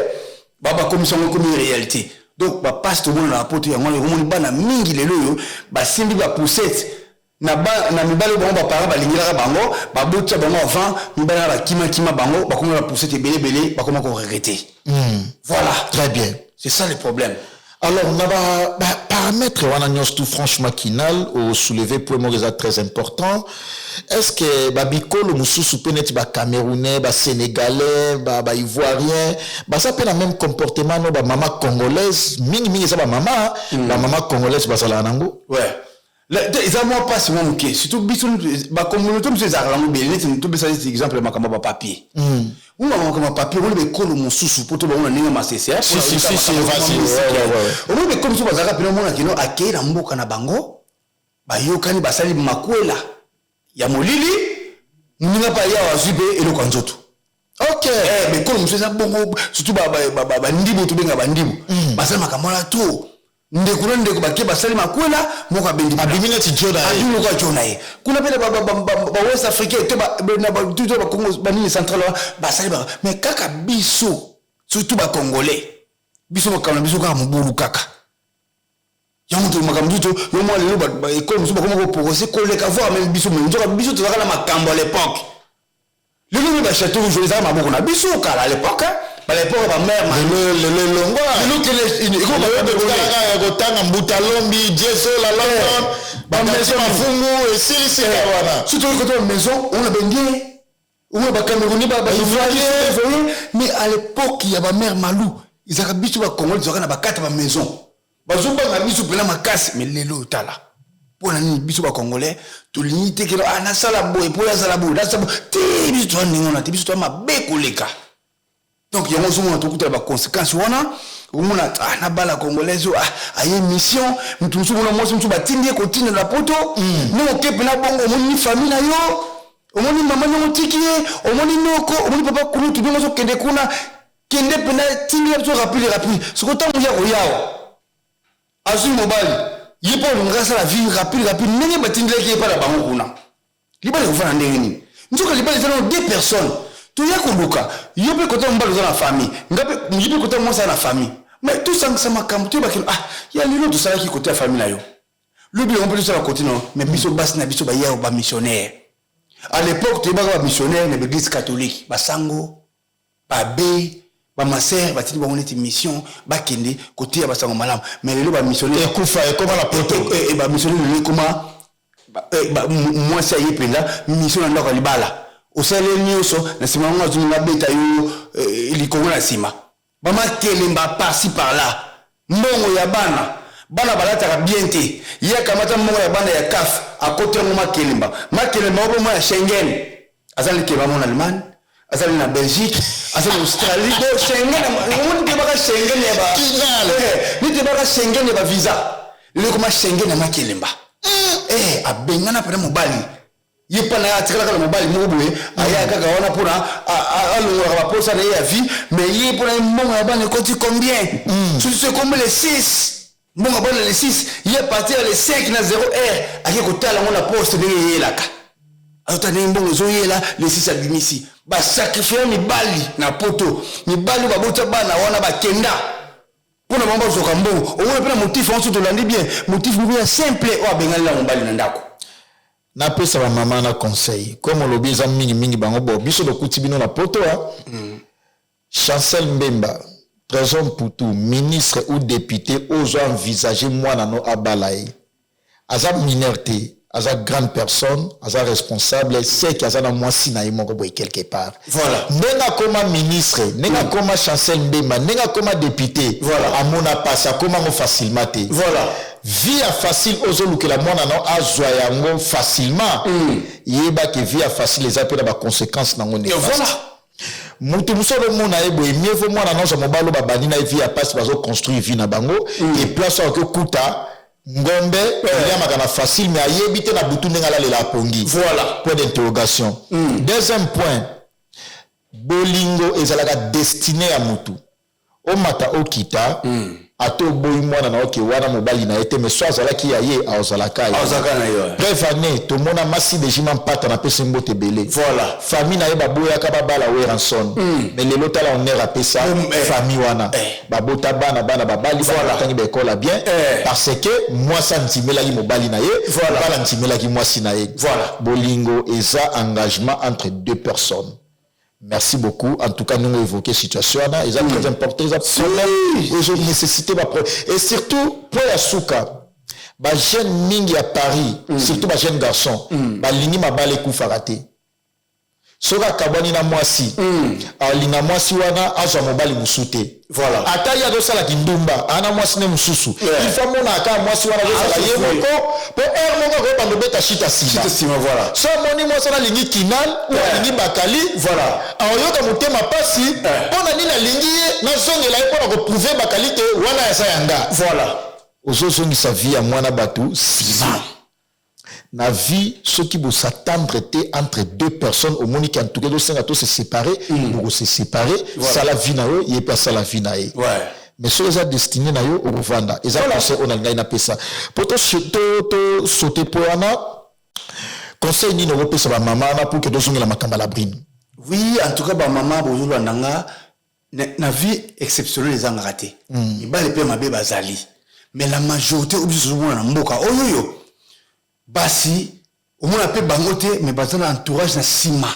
bakomisa yango ekomi réalité. Donc bapasi tomona na poto yango wana. Ekomoni bana mingi lelo oyo basimbi bapoussette na mibali oyo bango baparent balingelaka bango, babotia bango avant mibali na bakimakima bango, bakoma na poussette ebele ebele, bakoma koregretter. Voilà. Très bien. C'est ça le problème. Alors, na ba, ba paramètre wana nyonso tout, franchement, kinal osoulever point moko eza très important. Est ce que babikolo mosusu mpe neti bacamerounais, basénégalais, baivoirien baza mpe na même comportement no bamama congolaise? Mingimingi eza bamama, bamama congolaise bazalaka nango. Ouais, eza mwa mpasi mwa moke, surtout biso bacommunauté mosusu ezalaka nango ebele. Neti topesa neti exemple ya makambo ya bapapier, uma makambo ya papier, omoni bekolo mosusu po to bango na ndenge masese. Si, si, si, si, vas-y. Ouais. Omoni bekolo mosusu bazalaka pene, omona kino akei na mboka na bango, bayokani, basali makwela ya molili, moninga mpe ayawa, azwi mpe eloko ya nzoto. Bekolo mosusu eza bongo, surtout bandibu, tobenga bandibu, basali makambo wana to ndeko na ndeko, bake basali makwela moko, abendi. Abimi neti jo na ye. Abimi lokola jo na ye. Kuna mpe bawest africain to to bacongo banini central wana basali mais kaka biso, surtout bacongolais, biso makambo na biso kaka mobulu kaka yango. To makambo mosusu to yo mwa lelo, ekole mosusu bakoma koprogresse koleka voir même biso, mais nzoka biso tozalaka na makambo à l'époque. Lelo mi bachâteau rouge ezalaka maboko na biso kala à l'époque. Bala époque bamère. Lelo elongwa. Lelo. Kotanga Mbuta Lombi, Jesola London, bamaison. Mafungu esilisika wana. Surtout côté maison, on a bendie, omona Bacamerounais, Baivoirien. Mais à l'époque ya bamère Malu, ezalaka biso Bacongolais tozalaka na bakati ya bamaison, bazobanga biso mpena makasi. Mais lelo otala, mpo na nini biso Bacongolais tolingi te kelo, ah, nasala boye mpo yazala boye, nasala boye te? Biso toza ndenge wana te, biso toza mabe koleka. Donc yango ozomona tokutala baconséquence wana. Omona, ah, nabala Congolaise oyo, ah, aye mission. Motu mosusu, omona mwasi mosusu batindi ye kotinda na Poto, ndenge oke mpena bongo, omoni famille na yo, omoni mama ndenge otiki ye, omoni noko, omoni papa kulutu ndenge ozokende kuna. Kende mpena, tindela biso rapide rapide. Soki otango ya koyawa, azwi mobali ye mpo olingaka asala vie rapide rapide ndenge batindelaki ye epai na bango kuna. Libala ekofanda ndenge nini? Nzoka libala eza nano deux personnes. Toya koluka yo mpe kota mobali oza na famille, nga mpe, ye mpe kota mwasi aza na famille, mais tosangisa makambo, toyebaki, ah, ya lelo tosalaki kote ya famille na yo, lobi yango mpe tosala kote na yo. Mais biso basi na biso baya bamissionnaire. À l'époque toyebaka bamissionnaire na baeglise catholique, basango, babe, bamasere, batindi bango neti mission, bakende koteya basango malamu. Mais lelo bamissionnaire ekufa, ekoma na Poto. Bamissionnaire lelo ekoma mwasi aye mpenza mission na ndako ya libala, osaleli nyonso, na nsima yango azolinga abeta yo likongo na nsima, bamakelemba par-ci par-là, mbongo ya bana, bana balataka bien te. Ye akamata mbongo ya bana ya CAF, akoti yango makelemba, makelemba oyo mwa ya Schengen. Aza likemba mo na Allemagne, azali na Belgique, azali na Australie. Donc Schengen, omoni te baka Schengen ya ba niti baka Schengen ya bavisa, lelo ekoma Schengen ya makelemba. Abengana mpena mobali ye mpa na ye, atikalaka na mobali moko boye, aya kaka wana mpona alongolaka baposa na ye ya vie. Mais ye, mpona ye, mbongo ya bana ekoti combien? Soki so ekomi le 6, mbongo ya bana le 6, ye partir ya le 5 na 0 heure ake kotala yango na poste ndenge eyelaka, azota ndenge mbongo ezoyela. Le 6 abimisi. Basacrifier mibali na Poto, mibali oyo babota bana wana, bakenda mpona bango bazwaka mbongo. Omona mpe na motif wango, so tolandi bien, motif moko ya simple oyo abengani na mobali na ndako. Napesa bamama na conseil, comme olobi, eza mingimingi bango. Bo biso tokuti bino na Poto a Chancel Mbemba, Trésor Mputu, ministre ou député, ozo envisage mwana no abala ye, aza mineur te, aza grande personne, aza responsable, seke aza na mwasi na ye moko boye quelque part. Ndenge akoma ministre, ndenge akoma Chancel Mbemba, ndenge akoma député, amona pasi, akoma yango facilement te. Vie ya facile ozolukela mwana no azwa yango facilement, yebake vie ya facile eza mpe na baconséquence nango néfaste. Mutu mosusu azomona ye boye, mieux vaut mwana nyonso mobali oyo babandi na ye vie ya pasi, bazoconstruire vie na bango e place oyo akoki okuta ngombe eliamaka na facile, mais ayebi te na butu ndenge alalela apongi. Point d'interrogation. Deuxième point, bolingo ezalaka destiné ya mutu. Omata, okita, ata oboyi mwana na oke wana mobali na ye te, mais so azalaki ya ye, azalaka ye. Azalaka na ye. Bref ane tomona masi dejima mpata, napesi mbote ebele. Famille na ye baboyaka babala Werrason, mais lelo tala honneur apesa famille wana. Babota bana, bana babali, batangi baekole bien, parce que mwasi andimelaki mobali na ye, mobali andimelaki mwasi na ye. Bolingo eza engagement entre deux personnes. Merci beaucoup en tout cas. Nous évoquer situation wana eza très important, eza problème ezo nécessité ba et surtout po ya suka, bajeune mingi ya Paris, surtout bajeune garçon, balingi mabala ekufaka te. Soki akabwani na mwasi, alinga mwasi wana azwa mobali mosusu te. Ata ye azosalaki ndumba, ana mwasi ne mosusu, il faut amona aka mwasi wana azozala ye moko, mpo heure moko akoyebanda obeta shita nsima. So amoni mwasi wana alingi Kinal ou alingi Bakali, aoyoka motema pasi. Mpo na nini alingi ye? Nazongela ye mpo na koprouver Bakali te wana aza yanga. Ozozongisa vie ya mwana bato nsima na vie. Soki bos'entendre te entre deux personnes, omoni ke en tout cas ezosenga to se séparer, bokose séparer. Sala vie na yo, ye mpe asala vie na ye. Mais soki eza destiné na yo, okovanda. Eza conseil oyo nalingai napesa po tosaute po wana. Conseil nini okopesa bamama wana pour ke tozongela makambo ya Labrine? Oui, en tout cas bamama bozolanda nga, na vie exceptionnelle ezangaka te. Mibale mpe mabe bazali, mais la majorité oyo biso tozomona na mboka oyo oyo, basi omona mpe bango te, mais baza na entourage na nsima.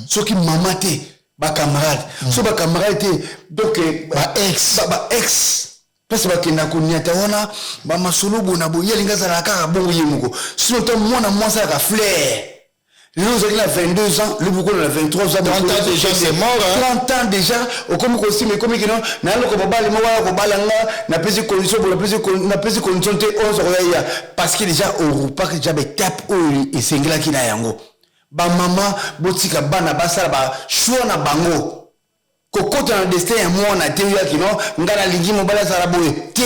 Soki mama te, Bacamarade, so bacamarade te, donc Ba-ex. Ba ex place bakenda koniata wana, bamasolo boye na boye. Ye alingi azalaka kaka bongo ye moko. Sinon ta mwana mwasi alaka flair. Lelo ozalaki na 22 ans, lobi okona na 23 ans. 30 ans déjà, c'est mort, hein? 30 ans déjà, okomi kosima, ekomi kino nayaloko mobali moko aya kobala nga, napesi condition boye, napesi condition te, oyo nyonso koya ya, parce que déjà orupaki déjà baétape oyo esengelaki na yango. Bamama, botika bana basala bachoix na bango. Kokota na destin ya mwana te. Oyaki no, ngai nalingi mobali azala boye te.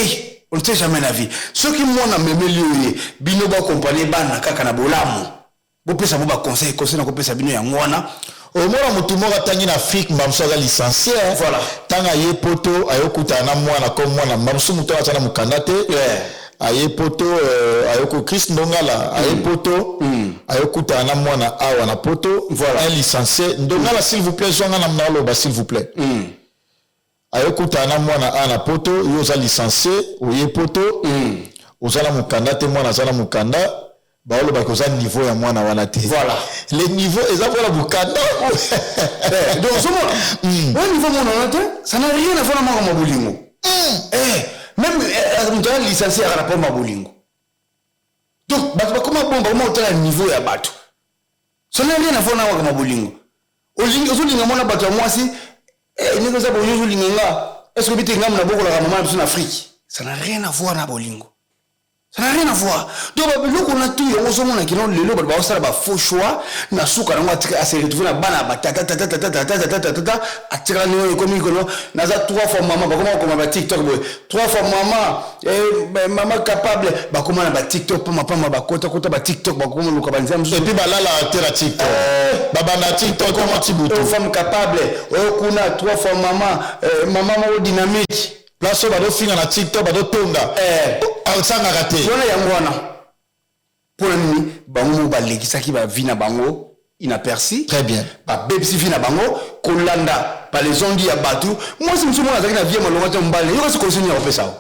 On ne sait jamais la vie. Soki mwana amemeli oyo ye, bino bakompane bana kaka na bolamu, bopesa bo baconseil. Conseil na kopesa bino yango wana. Omona motu moko atangi na Afrique, mbamosu aza licencié. Voilà. Ntango aye Poto, ayokutana na mwana ko mwana, mbamosu motu aza na mokanda te. Aye Poto, ayoko Chris Ndongala aye Poto, ayokutana na mwana awa na Poto. Voilà. Un licencié Ndongala, s'il vous plaît, zwanga na aloba, s'il vous plaît. Ayokutana na mwana awa na Poto. Yo oza licencié, oye Poto, oza na mokanda te, mwana aza na mokanda. Baolobaki oza niveau ya mwana wana te. Voilà. Le niveau eza mpona mokanda. Donc ozomona oyo niveau mona wana te, ça n'a rien à voir na makambo ya bolingo. Même moto aza licencié aka na pomba bolingo. Donc bato bakoma bongo, bakoma kotala niveau ya bato. Ça n'a rien à voir na makambo ya bolingo. Ozolinga mwana bato ya mwasi, ndenge oza boye, ozolinga nga, est ce que obi te ngambo nabokolaka mama na biso na Afrique? Ça n'a rien à voir na bolingo, ça n'a rien à voir. Donc babiloko na tu yango ozomona kino lelo bato baosala bafaux choix. Na suka nango ase retrouve na bana batatatatatatatatatatata, atikala ndenge ekomi kono naza trois fois mama. Bakoma kokoma baTikTok boye, trois fois mama, mama capable. Bakoma na baTikTok pamapama, bakotakota baTikTok, bakoma luka banzela mosusu. Et puis balalaka te na TikTok, babanda TikTok koma ti butu. Oyo femme capable, oyo kuna trois fois mama, mama moko dynamique. Place oyo bazofinga na TikTok, bazotonga, asangaka te. Wana yango wana mpona nini bango moko balekisaki bavie na bango inaperçu. Très bien. Babebisi vie na bango kolanda balezondi ya bato. Mwasi mosusu mona azalaki na vie ya malonga te, mobali yo kasi conseil nini ya kopesa o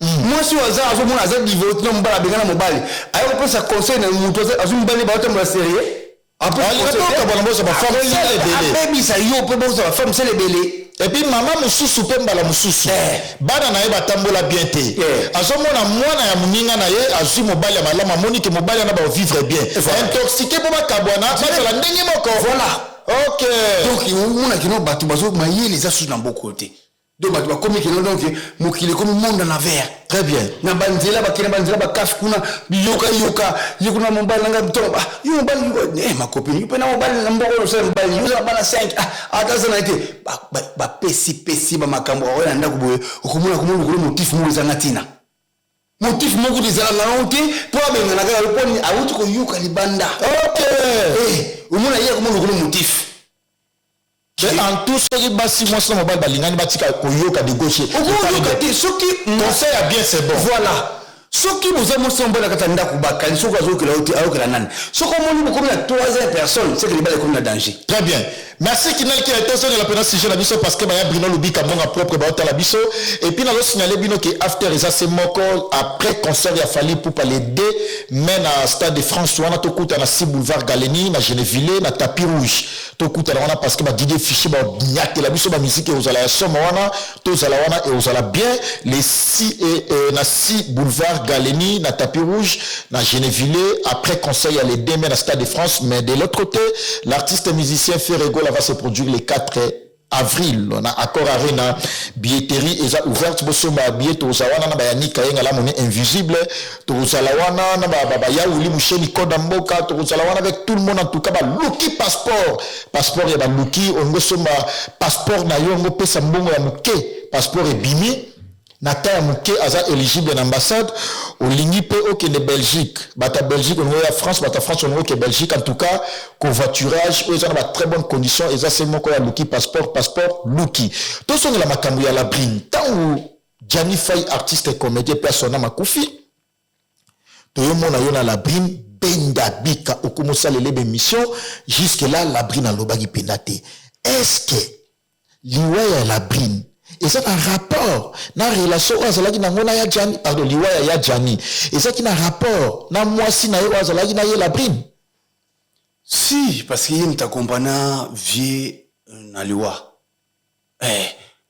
mwasi oyo aza azomona aza divorce na mobali, abenga na mobali, aye kopesa conseil na moto azwi mobali, baotambola sérieux. Alinga mpe okabwana, boza bafemme sele ebele. Abebisa yo mpe boza bafemme sele ebele. Et puis mama mosusu mpe, mbala mosusu bana na ye batambola bien te. Azomona mwana ya moninga na ye azwi mobali ya malamu, amoni ke mobali wana bavivre bien, intoxiqué mpo bakabwana, bazala ndenge moko. Voilà. Ok. Donc omona kino bato bazo mayele eza susu na mboka te. Donc bato bakomi kino, donc mokili ekomi monde en envers. Très bien. Na banzela bakende, banzela bakafi kuna, biyokayoka ye kuna, mobali nanga to, yo mobali, ma copine, yo mpe na mobali na mboka oyo osala mobali, yo oza na bana 5, ata aza na ye te. Bapesipesi bamakambo oyo na ndako boye. Okomona komona lokolo motif moko ezanga ntina, motif moko te ezalanga nango te mpo abengana kaka mpo nini awuti koyoka libanda. Omona ye akomona lokolo motif. Mais en tout, soki basi, mwasi na mobali balingani, batika koyoka de gauche. Okoyoka te soki Conseil ya bien, c'est bon. Voilà. Soki boza mwasi na mobali na kati ya ndako, bakani, soki azokela yo te, ayokela nani? Soki omoni bokomi na troisième personne, c'est que libala ekomi na danger. Très bien. Merci Kinal qui a été la peine sujet na biso, parce que baya Bruno Lubika mbonga propre baotala biso. Et puis nazo signaler bino que after eza se moko après concert ya Fally Ipupa le 2 mai na Stade de France wana, tokuta na 6 boulevard Galeni na Geneville na tapis rouge. Tokuta na wana parce que ba DJ fichier ba nyatela biso ba musique ozala ya somo wana, tozala wana et ozala bien les 6 et na 6 boulevard Galeni na tapis rouge na Geneville après concert ya le 2 mai na Stade de France. Mais de l'autre côté, l'artiste musicien Ferre Gola va se produire le 4 avril na Accor Arena. Billetterie eza ouverte, bosomba billet. Tozala wana na bayanika yenga la monnaie invisible, tozala wana na bayauli musheni koda mboka, tozala wana avec tout le monde. En tout cas, baluki passeport, passeport ya baluki ongo, somba passeport na yo, ongo pesa mbongo ya moke, passeport ebimi na ta ya moke, aza éligible na ambassade. Olingi mpe okende Belgique, bato ya Belgique olingo ya France, bato ya France olingo oke Belgique. En tout cas, covoiturage oyo eza na batrès bonne condition, eza se moko ya luki passeport, passeport luki. Tosongela makambo ya Labrine. Ntango Gianni Fay, artiste comédien mpe asona makufi, toyomona yo na Labrine benda bika, okoma osalela bémission. Jusque là Labrine alobaki mpenza te. Est ce que liwa ya Labrine eza na rapport na relation oyo azalaki nango na ya Jani, pardon, liwa ya Jani ezalaki na rapport na mwasi na ye oyo azalaki na ye Labrine? Si, parce que ye moto akompana vie. na liwa.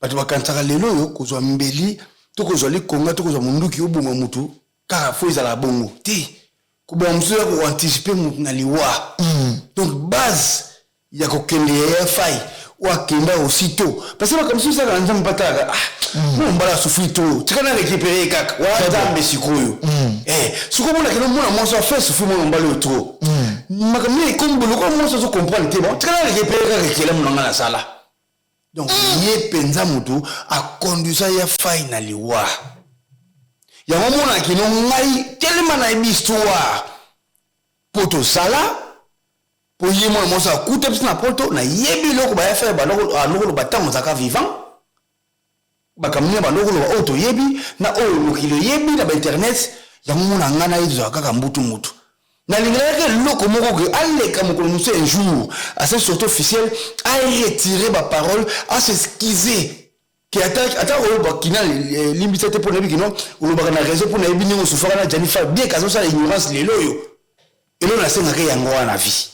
Bato bakanisaka lelo oyo kozwa mbeli to kozwa likonga to kozwa monduki oboma mutu kaka fo ezala bongo te. Koboma mosusu ya koanticipe mutu na liwa. Donc base ya kokende ya Fai oyo akenda aussitôt, parce que makambo mosusu ezalaka na Nzambe, batalaka: ah, mwana mobali asouffrir to tika na récupérer kaka wana. Nzambe sikoyo, sikoyo omonaka no mwana mwasi afaire souffrir mwana mobali oyo trop, makambo nini ekomi boye, lokola mwasi azocomprendre te, bon, tika na récupérer kaka ekelamu na nga nasala. Donc ye mpenza motu akonduisa ya Fai na liwa. Yango monaki no ngai telema nayebi histoire mpo tozala, mpo ye mwana mwasi akuta biso na poto. Nayebi eloko baya Fai bandokoloba ntango ozalaka vivant, makambo nini bandokoloba oyo toyebi na oyo mokili oyebi na bainternet. Yango mona ngai na ye tozalaka kaka mbutu mutu. Nalingelaka eloko moko ke aleka mokolo mosusu, un jour ase sortie officielle, aretire baparole, as'excuse ke ata oyo bakina limbisa te, mpo nayebi kino olobaka na raison, mpo nayebi ndenge osufaka na Jani Fa bien, kasi osala ignorance. Lelo oyo eloko nasengaka yango wana na vie.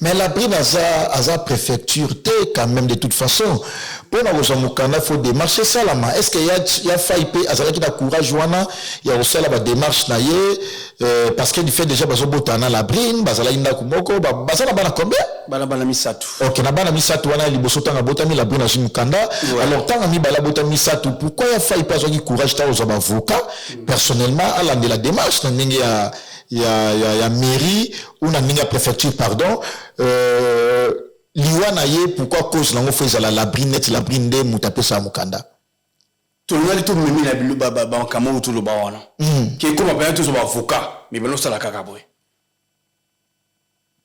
Mais Labrine aza préfecture te quand même. De toute façon, mpona kozwa mokanda, faut démarche esalama. Est ce que ya Fai mpe azalaki na courage wana ya kosala badémarche na ye? Parce que du fait déjà bazobotana na Labrine, bazalaki ndako moko, baza na bana combien? Bana misato. Ok, na bana misato wana, liboso ntango abotami, Labrine azwi mokanda. Alors ntango mibale abotami, misato, pourquoi ya Fai mpe azwaki courage ntango kozwa baavocat personnellement, alandela démarche na ndenge ya mairie ou na ndenge ya préfecture, pardon? Liwa na ye, pourquoi cause nango fo ezala Labrine, neti Labrine nde moto apesaka mokanda? Tolongaki, tomemi na bamakambo oyo toloba wana ke ekoma mpena tozwa baavocat, mais banosala kaka boye,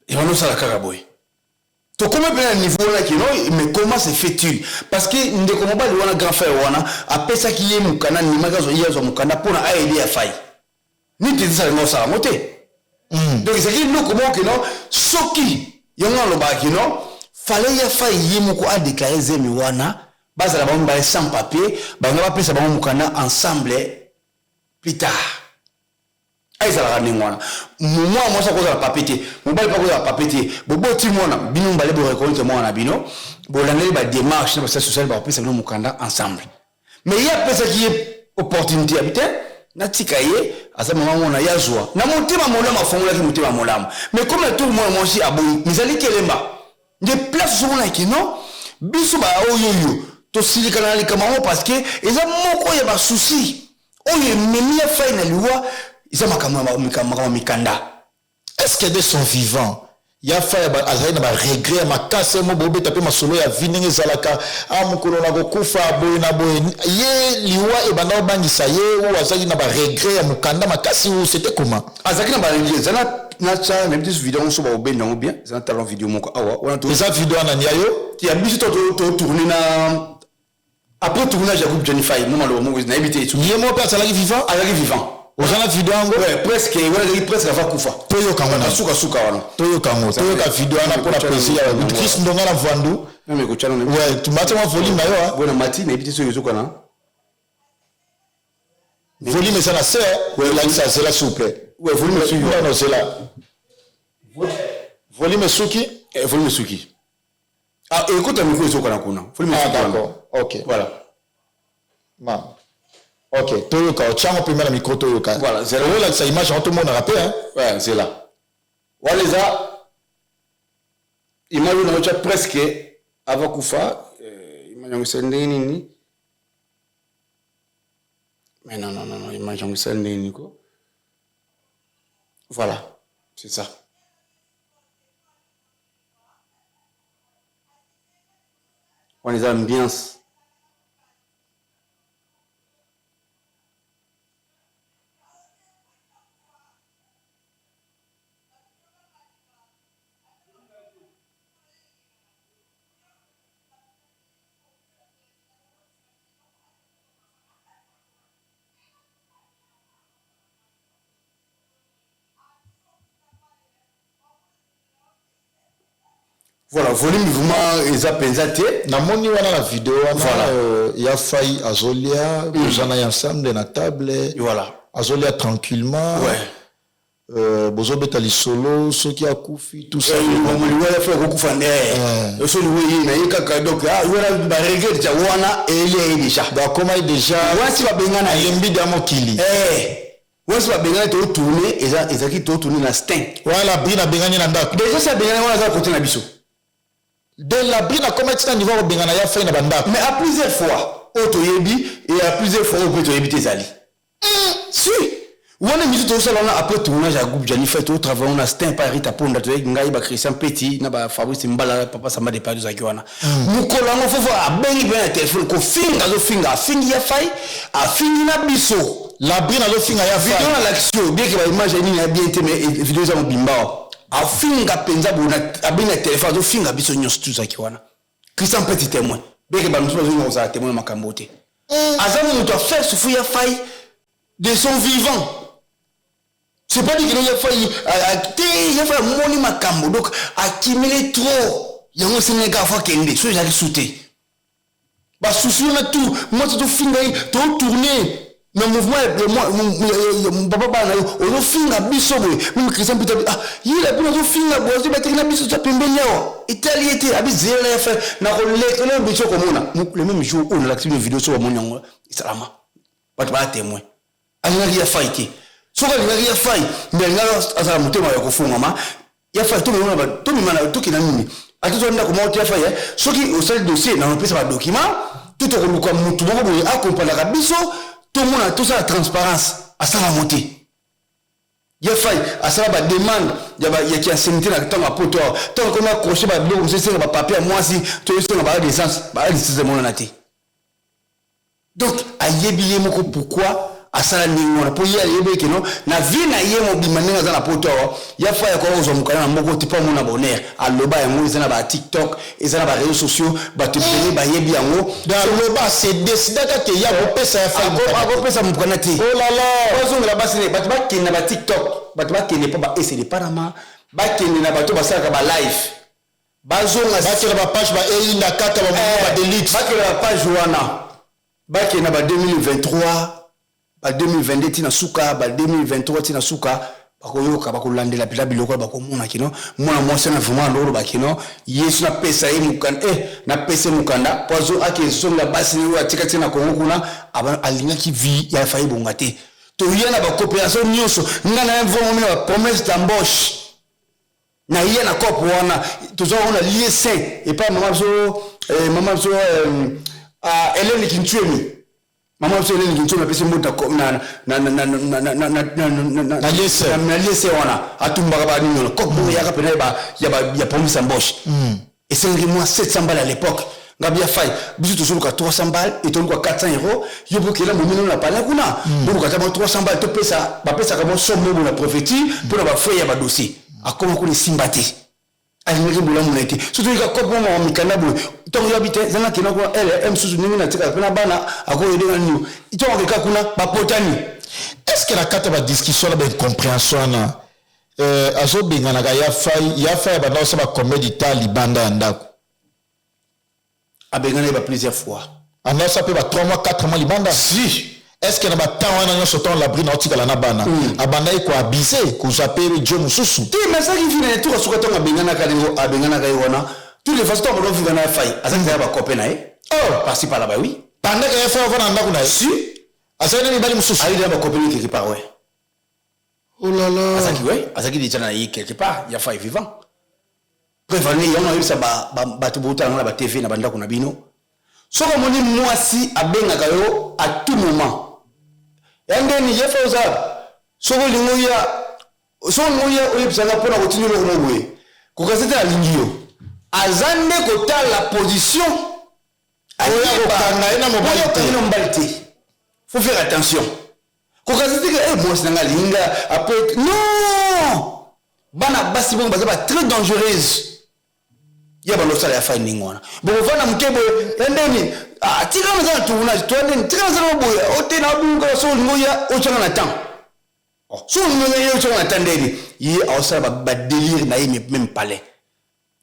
banosala kaka boye. Tokómi mpena na niveau wana kino, mais comment se fait-il? Parce que ndeko mobali wana, grand frère wana, apesaki ye mokanda, ndimaki azwa, ye azwa mokanda mpona aaider ya Fai. Nini te esalinga osala yango te. Donc ezalaki eloko moko keno soki yango alobaka kino fale ya Fai ye moko adéclare zemi wana, bazala bango mibale sans papier, bango bapesa bango mokanda ensemble plus tard. Ezalaka ndenge wana. Mwana mwasi akozala papier te, mobali mpe akozala papier te. Boboti mwana, bino mibale boreconnaître mwana na bino, bolandeli badémarche na basala sociale, bakopesa bino mokanda ensemble. Mais ye apesaki ye opportunité abi te, natika ye aza mama mwana, ye azwa na motema molamu, afongolaki motema molamu. Mais comme na tour mwana mwasi aboyi, mizali kelemba nde place ozomonaki non, biso baoyo oyo tosilikana na likambo yango, parce que eza moko ya basusi oyo ememi ya Fai na liwa, eza makambo ya mikanda. Est ce que de son vivant ya Fai azali na baregret ya makasi mo bobeta mpe masolo ya vie ndenge ezalaka, a mokolo na kokufa boye na boye, ye liwa ebanda kobangisa ye, ou azalaki na baregret ya mokanda makasi, ou c'était comment? Azalaki na baregret. Eza natya nayebi te video yango so baobenda yango bien. Eza na talon video moko awa wana. Eza video wana ni ya yo? Ya biso totourne na après tournage ya groupe Johnny Fai. Mo maloba moko nayebi te. Ye moko mpe azalaki vivant? Azalaki vivant. Oza na video yango? Ouais, presque wana ezalaki presque avant kufa. Toyoka yango na sukasuka wana. Toyoka yango, toyoka video wana mpona plaisir ya Chris Ndonga na Vandu. Ouais, tumati mwa volume na yo. Bona mati, nayebi te soki ezokana. Volume eza na se, elakisa, zela s'il vous plaît. Ouais, volume esuki. Non, zela, volume esuki. Volume esuki. Ah, ekota micro, ezokana kuna. Volume. Ah, d'accord, ok. Voilà. Ma ok, toyoka, otiango pembe na micro, toyoka. Voilà, zela. Oyolakisa image yango, tomonaka mpe. Ouais, zela, wana eza image oyo naotya presque avant kufa. Image yango esali ndenge nini? Mais non, non, non, non, image yango esali ndenge nini ko? Voilà, c'est ça. Wana eza ambiance. Voilà, volume vraiment eza mpenza te. Namoni wana na video wana. Voilà. Ya Fai azolia, boza na ye ensemble na table. Voilà. Azolia tranquillement. Ouais. Bozobeta lisolo soki akufi, tout ça. Liwa ya Fai akokufa nde so liwa ye na ye kaka. Donc wana baregret déjà, wana elia ye déjà. Donc akomaki déjà. Wasi babengana ye. Alembi da mokili. Wasi babengana, totourne, ezalaki totourne na Stin. Wana Brine abengani na ndako. Déjà si abengani wana, aza kote na biso. De la Brine akomaki tina niveau kobengana ya Fai na bandako. Mais à plusieurs fois oyo toyebi et à plusieurs fois oyo mpe toyebi te, ezali si wana misu tozosala wana. Après tournage ya groupe Jani Fai, totravaille na Stin pa Rita Ponda, toyaki ngai, baChristian Peti na baFabrice Mbala, papa Samba de Paris. Tozalaki wana mokolo yango. Fofo abengi mpe na telefone kofinga, azofinga, afingi ya Fai, afingi na biso. La Brine azofinga ya Video Fai. Na lakisi oyo, bien que baimage ya nini ya bien te, mais video eza mobimba awa. Afinga mpenza boye, abengi na telefone, azofinga biso nyonso tozalaki wana. Christian Peti témoin, bien que bamosusu bazolinga kozala témoin na makambo te. Aza moto afaire souffrir ya Fai de son vivant. C'est pas dit que ya Fai te, ya Fai amoni makambo, donc akimeli trop yango, esengeli kaka fo akende. So ezalaki su te, basusi wana tout mwasi tofinga ye, totourne na mouvement ya papa bana na yo, ozofinga biso boye. Même Christian Pita, ah, ye la bino azofinga boye, azobateki na biso, toza pembeni awa, etali ye te. Abi zela ya Fai na kolekela biso komona le même jour oyo nalakisi bino video. So bamoni yango esalama, bato baya témoin. Alingaki ya Fai te. Soki alingaki ya Fai, mbe alingaki azala motema ya kofungwama. Ya Fai tomemana, tokenda nini, ata toza ndako moko te. Ya Fai, soki osali dossier na opesa badocument to tokoluka motu moko boye akompandaka biso, tomona, tosala transparence. Asala te. Ya Fai asala bademande ya kiancienneté na ntango ya poto awa. Ntango komi accroche babiloko mosusu, esenga bapapier ya mwasi to esenga baadescence, baadescence emonana te. Donc ayebi ye moko pourquoi asala ndenge wana, mpo ye ayebi eke no na vie na ye mobima, ndenge aza na poto awa, ya Fai akoka kozwa mokanda na moko te mpo amona bonheur. Aloba yango, eza na baTikTok, eza na baréseaux sociaux, bato ebele bayebi yango. Aloba se décidaka ke ya kopesa ya Fai. Akopesa mokanda te. Oh là là. Bazongela basi ne bato bakende na baTikTok, bato bakende mpo baesele Panama, bakende na bato basalaka balive, bazonga. Bakende bapage baeyinda kaka bamomo badelite. Bakende bapage wana, bakende na ba 2023, ba 2022 ntina suka, ba 2023 ntina suka, bakoyoka, bakolandela mpela biloko, bakomona kino mwana mwasi wana vraiment aloloba kino yesu napesa ye mokanda, napesa ye mokanda po azo ake ezonga basi oyo atika ti na Kongo kuna. Alingaki vie ya Fai ebonga te. Toya na bacoopération nyonso, nga na ye vraiment na bapromesse d'embauche na ye na cope wana. Toza wana lieu saint epai mama biso, mama biso Helene Kintuemi, mama biso Helene Kintuemi apesi mbote Na lieu saint. Na lieu saint wana atumbaka banini wana, cope moko eyaka pena ya promesse d'embauche, esengaki mwa 700 balles à l'époque. Ngabi ya Fai, biso tozoluka 300 balles, etoluka 400 euros. Yo bokela momino na palais kuna, boluka ta mwa 300 balles, topesa. Bapesaka mwa somme moko na préfecture mpona bafrais ya badossier. Akoma kuna, esimba te. Alingaki bolamu na ye te. So toyika kope mwa mikanda boye, ntongo yabi te, zanga kenda kuna ele mosusu ndenge natikaka mpe na bana akoyedenga nini, ntongo akeka kuna, bapotani. Est ce que na kati ya badiscussion na baincompréhension wana, azobenganaka ya Fai, ya Fai abanda kosala bacombien de temps libanda ya ndako? Abengana ye ba plusieurs fois. Anda osala mpe ba 3 mois, 4 mois libanda? Si. Est ce que na batemps wana nyonso, ntango Labrine aotikala na bana, abandaki koabuse, kozwa mpe jo mosusu? Te, mais asalaki vie na ye tuka suka. Ntango abenganaka, ndenge abenganaka ye wana, toutes les façons, ntango badovivre na Fai, azalaki ya bacopain na ye. Oh. Par-ci par là, ba oui. Pendant que ya Fai avanda na ndako na ye? Si. Azalaki na mibali mosusu? Ayeli na bacopain quelque part, ouais. Oh là là. Azalaki, ouais, azalaki déjà na ye quelque part, ya Fai vivant. Preuve ane yango, nayebisa bato botala ngo na baTV na bandako na bino: soki omoni mwasi abengaka yo à tout moment, ya ndeni ye Fai oza, soki olingi oya, soki olingi oya, oyebisanga mpona kotinda eloko mo boye, kokasi te alingi yo, aza nde kotala position. Oya kokanga ye na mobali te. Oya kokanga ye na mobali te. Faut faire attention. Kokasi te ke mwasi nanga alinga après. Non, bana basi bongo baza ba très dangereuse. Ya bando osala ya Fai ndenge wana, bokovanda moke boye, ya ndeni tika naza na tournage to ya ndeni, tika naza na boye ote na bunga. So olingi oya, otyanga na temps. So olingi oya, otyanga na temps. Ndeni ye aosala badélire na ye même palais,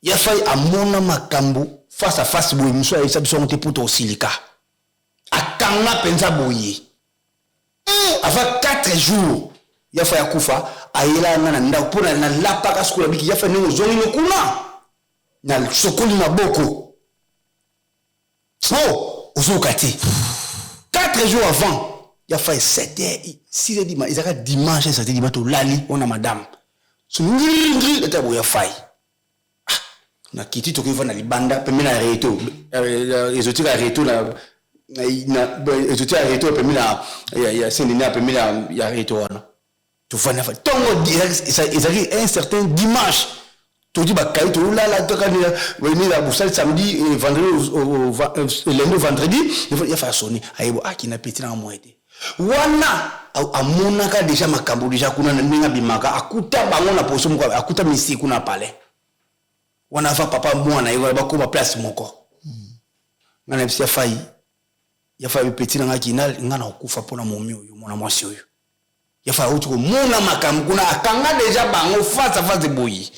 ya Fai amona makambo face à face boye. Mosu ayebisa biso yango te mpo tokosilika. Akanga mpenza boye avant 4 jours. Ya Fayi akufa, ayela nga na ndako mpo nalapaka sikoyo, nabiki Ya Fayi ndenge ozongi no kuna, nasokoli maboko po ozoyoka te. 4 jours avant Ya Fayi, 7 heures, 6 heures du, ezalaka dimanche, ezalaki dimanche, tolali wana, madame so ngiri ata boye. Ya Fayi, ah, nakiti, tokoki na libanda pembeni na reto, ezotika reto na ezotika reto pembeni na ya Saint-Denis, pembeni ya reto wana tovandi. Ntongo ezalaki un certain dimanche, todi bakai, tolala tokanila bosali samedi, vendredi, lundi, vendredi. Ya Fayi asoni, ayebo akina peti nanga moye te wana, amonaka déjà makambo déjà kuna na ndenge abimaka, akuta bango na poso moko, akuta misi kuna palais wana ava papa mwana ye wana bakóma place moko. Ngai na biso, Ya Fayi, Ya Fayi, peti nanga kina ngai na kokufa mpona momi oyo, mwana mwasi oyo. Ya Fayi auti komona makambo kuna, akanga déjà bango face à face boye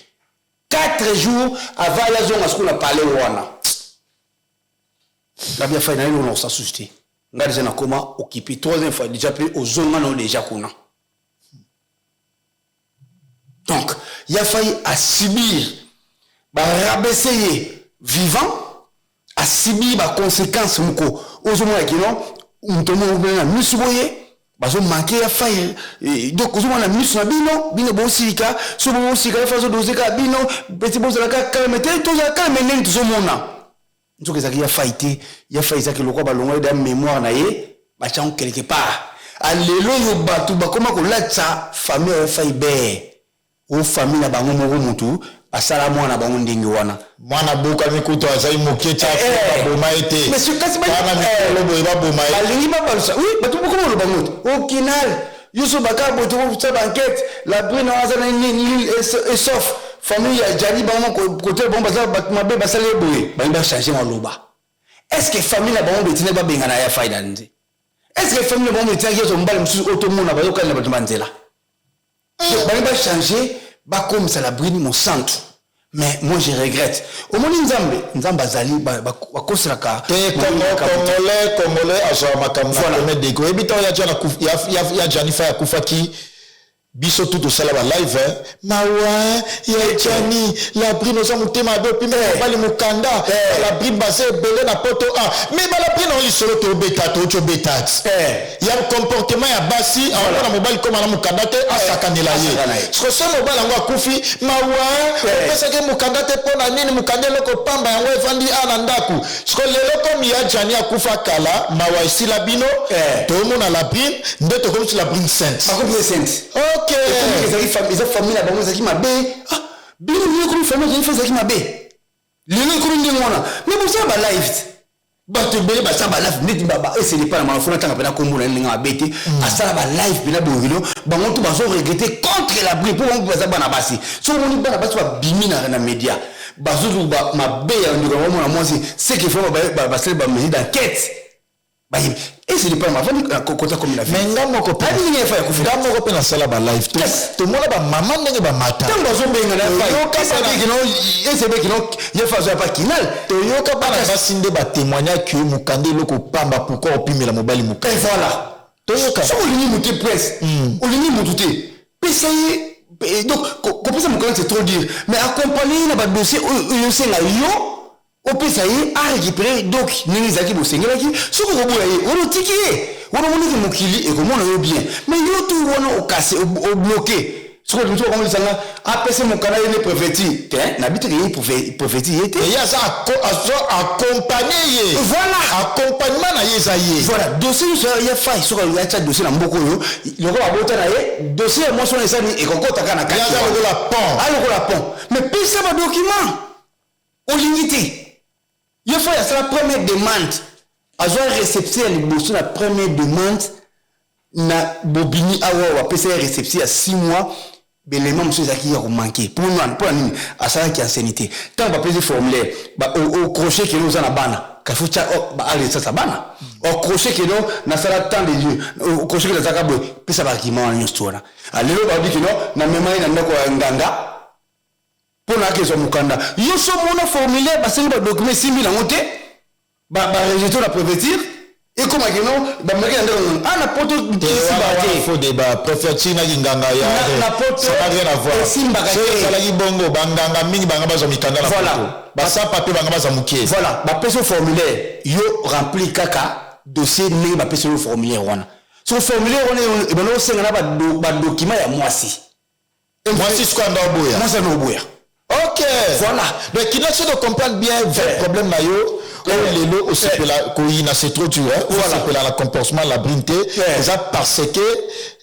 4 jours avant yazonga sikoyo na palais wana. Ngabi Ya Fayi, nayebi na kosala susu te, ngai déjà nakoma occupé. Troisième fois déjà mpe ozonga nao déjà kuna. Donc Ya Fayi asubir, barabaisser ye vivant, asubir baconséquence moko ozomona kino moto moko na misu boye bazomanquer Ya Fayi. Donc ozomona misu na bino, bino bosilika, so bosika, Ya Fayi azodose kaka bino peti, bozalaka calme te, tozala calme ndenge tozomona. Nzoka ezalaki Ya Fayi te. Ya Fayi ezalaki lokwa balongwa ye da mémoire na ye, batiango quelque part. Alelo oyo bato bakóma kolatisa famille ya Fayi be o famille na bango moko, mutu asala mwana bango ndenge wana. Mwana bokami kutu azali moke ti baboma ye te. Kana mikolo boye baboma ye. Balingi babalusa, oui, bato bokoma oloba ngo te okinal yo so baka boye, tokosala baenquête, la brune aza na nini esof famille ya Jani, bango kote bango baza bato mabe, basala ye boye, balingi bachange maloba. Est ce que famille na bango betina babengana Ya Fayi na nze? Est ce que famille na bango betinaki yeso mobali mosusu oyo tomona bazokalela bato banzela? Balingi bachange, bakomisa la brune mosantu. Mais moi, je regrette. Omoni, Nzambe, Nzambe azali, bakoselaka. Te, Congolais, Congolais azwaka makambo na premier degré. Oyebi, ntango ya Jani Fayi akufaki, biso tu tosala balive: mawa ya Jani, la brine oza motema mabe, opima mobali mokanda, la brine baza ebele na poto. A mais bala brine oyo lisolo tobeta, touti obeta ti ya comportement ya basi, aomona mobali koma na mokanda te, asakanela ye. Siko so mobali yango akufi, mawa, opesaki mokanda te mpo na nini? Mokanda eloko pamba, yango evandi a na ndako. Siko lelo komi ya Jani akufa kala, mawa esila bino, tomona la brine nde tokomisi la brine sainte. Bakomisi sainte. Ok. Eza famille na bango ezalaki mabe. Bino bino ekomi famille ezalaki ezalaki mabe, lelo ekomi ndenge wana. Mais bosala balive, bato ebele basala balive neti esele pa na malafona, ntanga mpena kombo na ye ndenge mabe te, asala balive mpena boyokilo, bango to bazoregretter contre la brune mpo bango baza bana basi. Soki omoni bana basi babimi na média, bazoluba mabe ya ndeko na bango mwana mwasi, c'est que faut basali bamesure d'enquête, bayebi esili pa mavandi kota komi na Mais nga moko mpe ndenge efa ya kufi. Nga moko mpe nasala balive, tomona bamama ndenge bamata. Ntango bazobenga esebeki no ye fa azoya pa kinal. Toyoka bana basi nde batémoignaki ke mokanda eloko pamba, pourquoi opimela mobali mokanda? Voilà. Toyoka. Soki olingi motu te, presse, olingi motu te, pesa ye. Donc kopesa mokanda, c'est trop dire, mais accompagner ye na badossier oyo osenga yo opesa ye, arécupéré. Donc ndenge ezalaki bosengelaki, soki okoboya ye wana, otiki ye wana, omoniki mokili ekomona yo bien. Mais yo tu wana okase, obloqué. Soki motu akomolisanga apesa mokanda ye nde préfecture te, nabi teke ye préfecture ye te. Ye aza azo accompagne ye. Voilà. Accompagnement na ye eza ye. Voilà, dossier nyonso ya Fayi, soki atya dossier na mboka oyo lokola babota na ye, dossier ya mwasi wana esali ekokota kaka na kati. Aza lokola pont. Alokola pont, mais pesa badocument, olingi te. Ye Fayi asala première demande, azwa réception ya liboso na première demande na bobimi awa, bapesa ye réception ya 6 mois. Belema mosusu ezalaki ya komanquer mpona nini? Asalaki ancienneté. Ntango bapesi formulaire, ocroche keno oza na bana, kafo tia alesasa bana, ocroche keno nasala temps de dieu, ocroche keno nazalaka boye, pesa bakima wana nyonso wana. Lelo babi keno namema ye na ndako ya nganga mpo na akezwa mokanda. Yo so mona formulaire, basengi badocument, esimbi nango te, barejeter na préfecture. Ekoma kino bameki na ndeko a na poto. Esimbaka te. Faux débat. Préfecture na kinganga ya na poto ça n'a rien à voir. Esimbaka te. Soki ezalaki bongo, banganga mingi banga bazwa mikanda na poto, basapa mpe banga bazwa moke. Voilà, bapesi yo formulaire, yo remplir kaka dossier ndenge bapesi yo formulaire wana. So formulaire wana ebanda kosenga na badocument ya mwasi. Mwasi sikoyo anda oboya. Mwasi anda oboya. Ok. Voilà. Donc kina so de comprendre bien vrai problème na yo oyo lelo osepela koyina, c'est trop dur, hein? Osepela na comportement Labrine te, eza parce que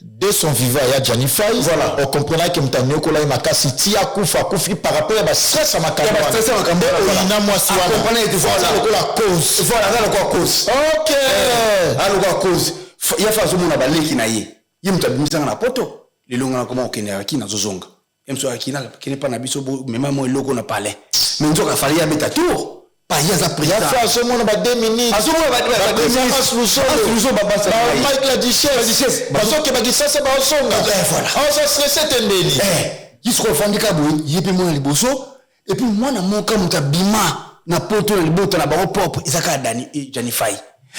de son vivant ya Gianni Fay, ocomprenaki moto anyokola ye makasi ti akufa, akufi par rapport ya bastress ya makambo wana. Oyina mwasi wana, aza lokola cause. Voilà, aza lokola cause. Aza lokola cause. Ya fa azomona baleki na ye, ye moto abimisanga na poto. Lelo nga nakoma kokende aki, nazozonga ye moso aki kende mpa na biso, mema mo eloko na palais, mais nzoka afali abeta tour pa ye aza président. Yafa azomona ba 2 minutes. Azomona ba Mike la Duchesse bazokeba Kisasa, baozonga, aoza stressé te ndeni. Ye sikoyo afandi ka boye, ye mpe mwana liboso, et puis mwana moko moto abima na poto na libota na bango propre eza kaka Dani Gianni Fay.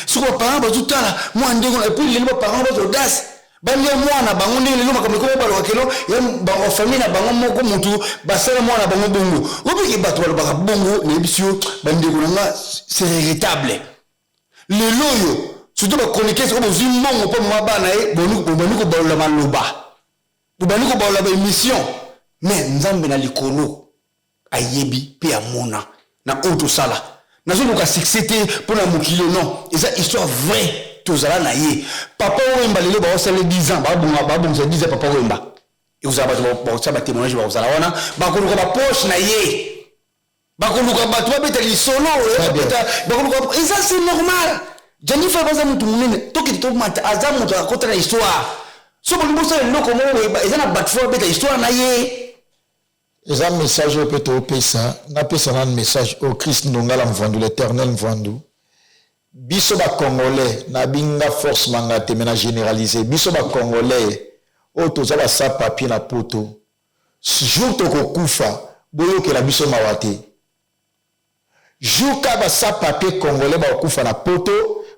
Soki baparent bazotala mwana ndenge, et puis lelo baparent bazo audace, balia mwana bango ndenge lelo makambo ekoma balobaka kelo ya famille na bango moko, motu basala mwana bango bongo. Obiki bato balobaka bongo, nayebisi yo, bandeko na nga, c'est regrettable. Lelo oyo surtout bachroniqueurs oyo bozwi mbongo mpo mama bana ye, bobandi kobalola maloba, bobandi kobalola baémission, mais Nzambe na likolo ayebi mpe amona na oyo tosala. Nazoluka succès te mpo na mokili, non, eza histoire vraie. Tozala na ye Papa Wemba, lelo baosala 10 ans, babongisa 10 ans Papa Wemba, ekozala bato bakosala batémoignage, bakozala wana, bakoluka bapoche na ye, bakoluka bato babeta lisolo, bakoluka, eza c'est normal. Gianni Fay baza motu monene, tokende tomata, aza moto akota na histoire. So bolingi bosala eloko moko, eza na bato fo babeta histoire na ye. Eza message oyo mpe toopesa, napesa nanu message oyo. Christ Ndongala Mvandu, l'éternel Mvandu, biso bacongolais, nabinga force manga te, me na généraliser, biso bacongolais oyo toza basa papier na poto, jour tokokufa, boyokela biso mawa te. Jour ka basa papier congolais bakokufa na poto,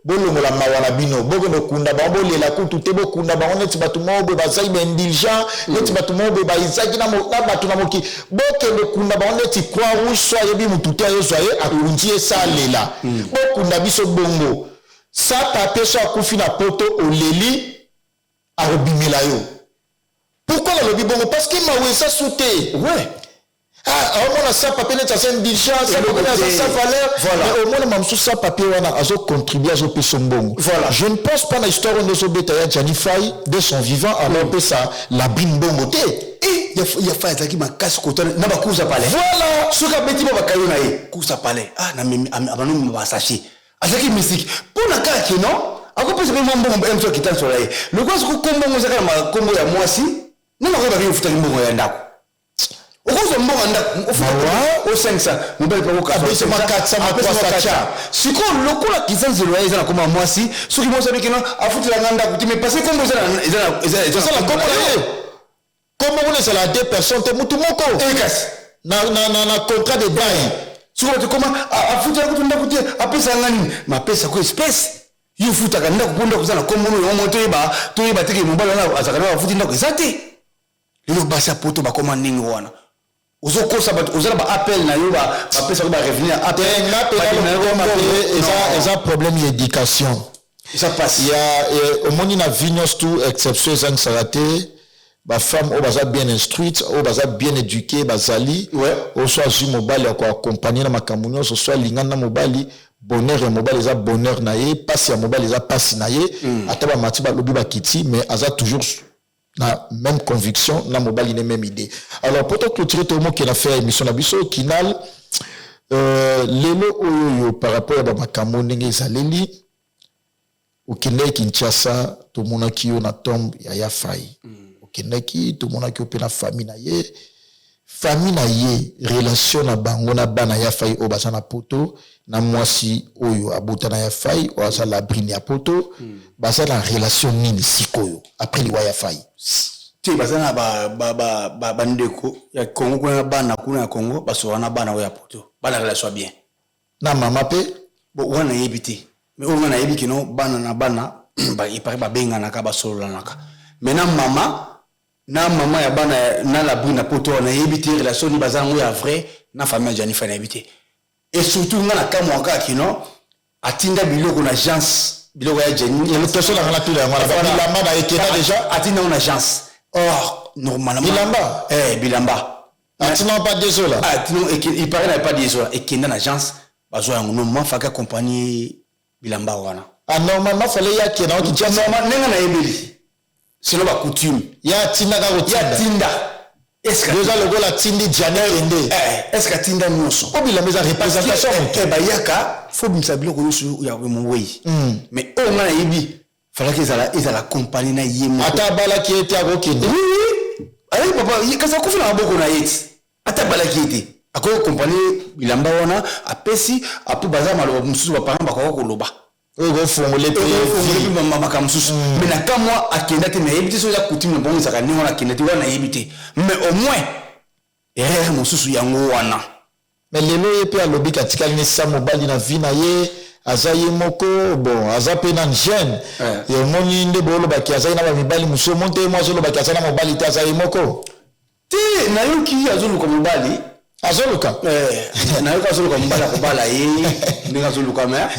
bolongola mawa na bino, bokende okunda bango, bolela kutu te, bokunda bango neti bato moko boye bazali baindigent, neti bato moko boye bazalaki na bato na mokili. Bokende okunda bango neti Croix Rouge, so ayebi motu te, ayozwa ye, akundi ye, sa alela. Bokunda biso bongo. Sa papier so akufi na poto, oleli, akobimela yo. Pourquoi nalobi bongo? Parce que mawa eza su te. Ah, omona sans papier neti aza indigent, sans papier aza sans valeur, mais omona mamosusu sans papier wana azocontribue, azopesa mbongo. Je ne pense pas na histoire oyo nde ozobeta ya Gianni Fay, de son vivant azopesa Labrine mbongo te. Ya Fay azalaki makasi kota na bacourse ya palais. Soki abeti ba bakayo na ye course ya palais, ah, abanomema basachet, azalaki mystique mpo na kaka keno akopesa mpe mwa mbongo mso akita nsola ye. Lokola soki kombongo ezaka na makombo ya mwasi, nani akoyebaki ofutaki mbongo ya ndako? Okozwa mbongo ya ndako o 500, mobali mpe akokasa. Sikoyo lokola kiza nzelo ya eza na kombo ya mwasi, soki mwasi abiki no afutelanga ndako te, mais parce kombo eza na kombo na ye, kombo kuna ezala deux personnes te, mutu moko. Kasi na contrat de bail. Soki bato koma afutela kutu ndako te, apesanga nini? Ma apesa ko espèce, yo ofutaka ndako mpo ndako eza na kombo no yango. Toyeba teke mobali wana azalaka na bafuti ndako eza te. Lelo basi ya poto bakoma ndenge wana, ozokosa bato, oza na baappel na yo, bapesako barevenu ya appel. Eza problème ya éducation. Eza pasi. Ya omoni na vie nyonso tu exception ezangisaka te. Bafemme oyo baza bien instruite, oyo baza bien éduqué, bazali oyo so azwi mobali ya koaccompagne na makambo nyonso, so alingani na mobali, bonheur ya mobali eza bonheur na ye, pasi ya mobali eza pasi na ye. Ata bamati, balobi, bakiti, mais aza toujours na même conviction na mobali, ne même idée. Alors po toclôturer, tomokenda faire émission na biso kinal, lelo oyo oyo par rapport ya bamakambo ndenge ezaleli, okendaki Kinshasa, tomonaki yo na tombe ya ya Fai. Okendaki, tomonaki yo mpe na famille na ye. Famille na ye, relation na bango na bana ya Fai oyo baza na poto, na mwasi oyo abota na ya Fai oyo aza Labrine ya poto, baza na relation nini sikoyo après liwa ya Fai? Te, baza na bandeko ya Congo kuna, na bana kuna ya Congo, basoka na bana oyo ya poto, bana relation bien. Na mama mpe? Bon, wana nayebi te. Mais oyo nga nayebi kino, bana na bana epare babenganaka, basololanaka. Mais na mama, na mama ya bana na Labrune na Poto wana, nayebi te relation nini baza yango ya vrai na famille ya Gianni Fay, nayebi te. Et surtout nga na kamwa kaka kino atinda biloko na agence, biloko ya Gianni. Question na nga natuna yango wana, bilamba na ekenda déjà? Atinda yango na agence, or normalement Bilamba? Eh, bilamba. Atinda pa Desola? Ah, tino il paraît na pas Desola, ekenda na agence, bazwa yango. Normalement faka accompagner bilamba wana. Ah, normalement fallait ya kenda o Kinshasa? Normal, ndenge nayebeli, sinon bacoutume. Ya atindaka? Ya kotinda. Tinda, est-ce que Yoza lokola atindi Gianni kende. Eh, est ce que atinda nyonso? Po bilamba eza représentation ya moto. Eh, bayaka fo bimisa biloko nyonso ya mowei, mais oyo nga nayebi, falaki ezala compagnie na ye moko. Ata abalaki ye te, akokende. Oui, ayebi papa kasi akufi na maboko na ye ti. Ata abalaki ye te, akoki compagnie bilamba wana, apesi apo baza maloba mosusu, baparent bakoka koloba. Oyo kofongole mpe mpe. Makambo mosusu. Mais na kamwa akenda te, nayebi te soki eza coutume na bango ezalaka ndenge wana, akenda te wana, nayebi te. Mais au moins erreur mosusu yango wana. Mais lelo ye mpe alobi katikali nesa mobali na vie na ye, aza ye moko. Bon, aza mpe na jeune. Omoni nde boolobaki azali na bamibali mosusu, omoni te, ye mo azolobaki aza na mobali te, aza ye moko. Te, nayoki azoluka mobali. Azoluka? Eh, nayoki azoluka mobali akobala ye. Ndenge azoluka, mais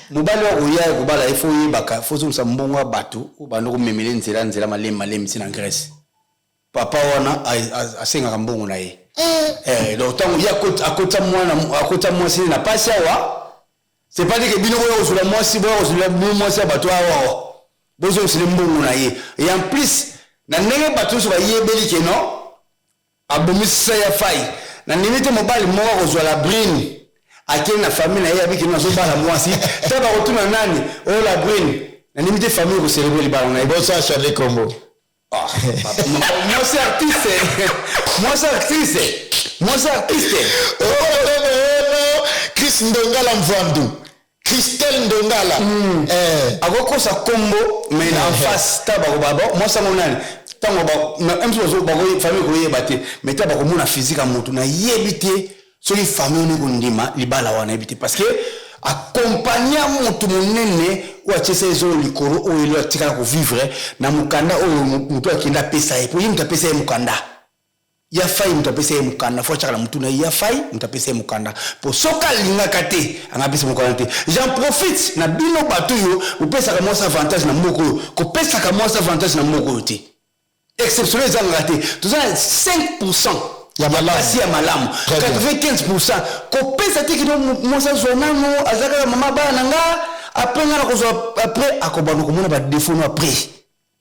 mobali oyo akoya kobala ye, fo oyebaka fo ozongisa mbongo ya bato oyo banda komemele nzela nzela, malemi malemi, ntina Grèce. Papa wana asengaka mbongo na ye. Eh, donc ntango ye akota mwana, akota mwasi na pasi awa, c'est pas dire que bino boya kozwela mwasi, boya kozwela mwasi ya bato awa, bozongisele mbongo na ye. Et en plus, na ndenge bato nyonso bayebeli ke non, abomisa ya Fai, na ndenge te mobali moko akozwa Labrune, akei na famille na ye, abiki no azobala mwasi ta, bakotuna nani oyo Labrune. Na ndimi te famille ekocélébrer libala na ye. Boso achange kombo. Ah, mwasi artiste, mwasi artiste, mwasi artiste. Oh, Chris Ndongala Mvandu, Christelle Ndongala. Eh. Akokosa kombo, mais na en face ta bakoba mwasi yango nani. Ntango mso famille koyeba te, mais ta bakomona physique ya motu, nayebi te soki famille wana ekondima libala wana, yebi te, parce que accompagna motu monene oyo atiesa ezolo likolo, oyo elo atikala kovivre na mokanda oyo motu akende apesa ye, po ye moto apesa ye mokanda ya Fai. Moto apesa ye mokanda, fo atiaka na motu na ye ya Fai. Moto apesa ye mokanda, po soki alingaka te, anga apesa mokanda te. J'en profite na bino bato oyo bopesaka mwasi avantage na mboka oyo, kopesaka mwasi avantage na mboka oyo te, exceptionnel ezangaka te. Toza na 5 Ya malamu. Basi ya malamu. Très bien. 95, kopesa te kino mwasi azwa nano, aza kaka mama bana na nga, après nga na kozwa, après akobanda komona badéfaut no après.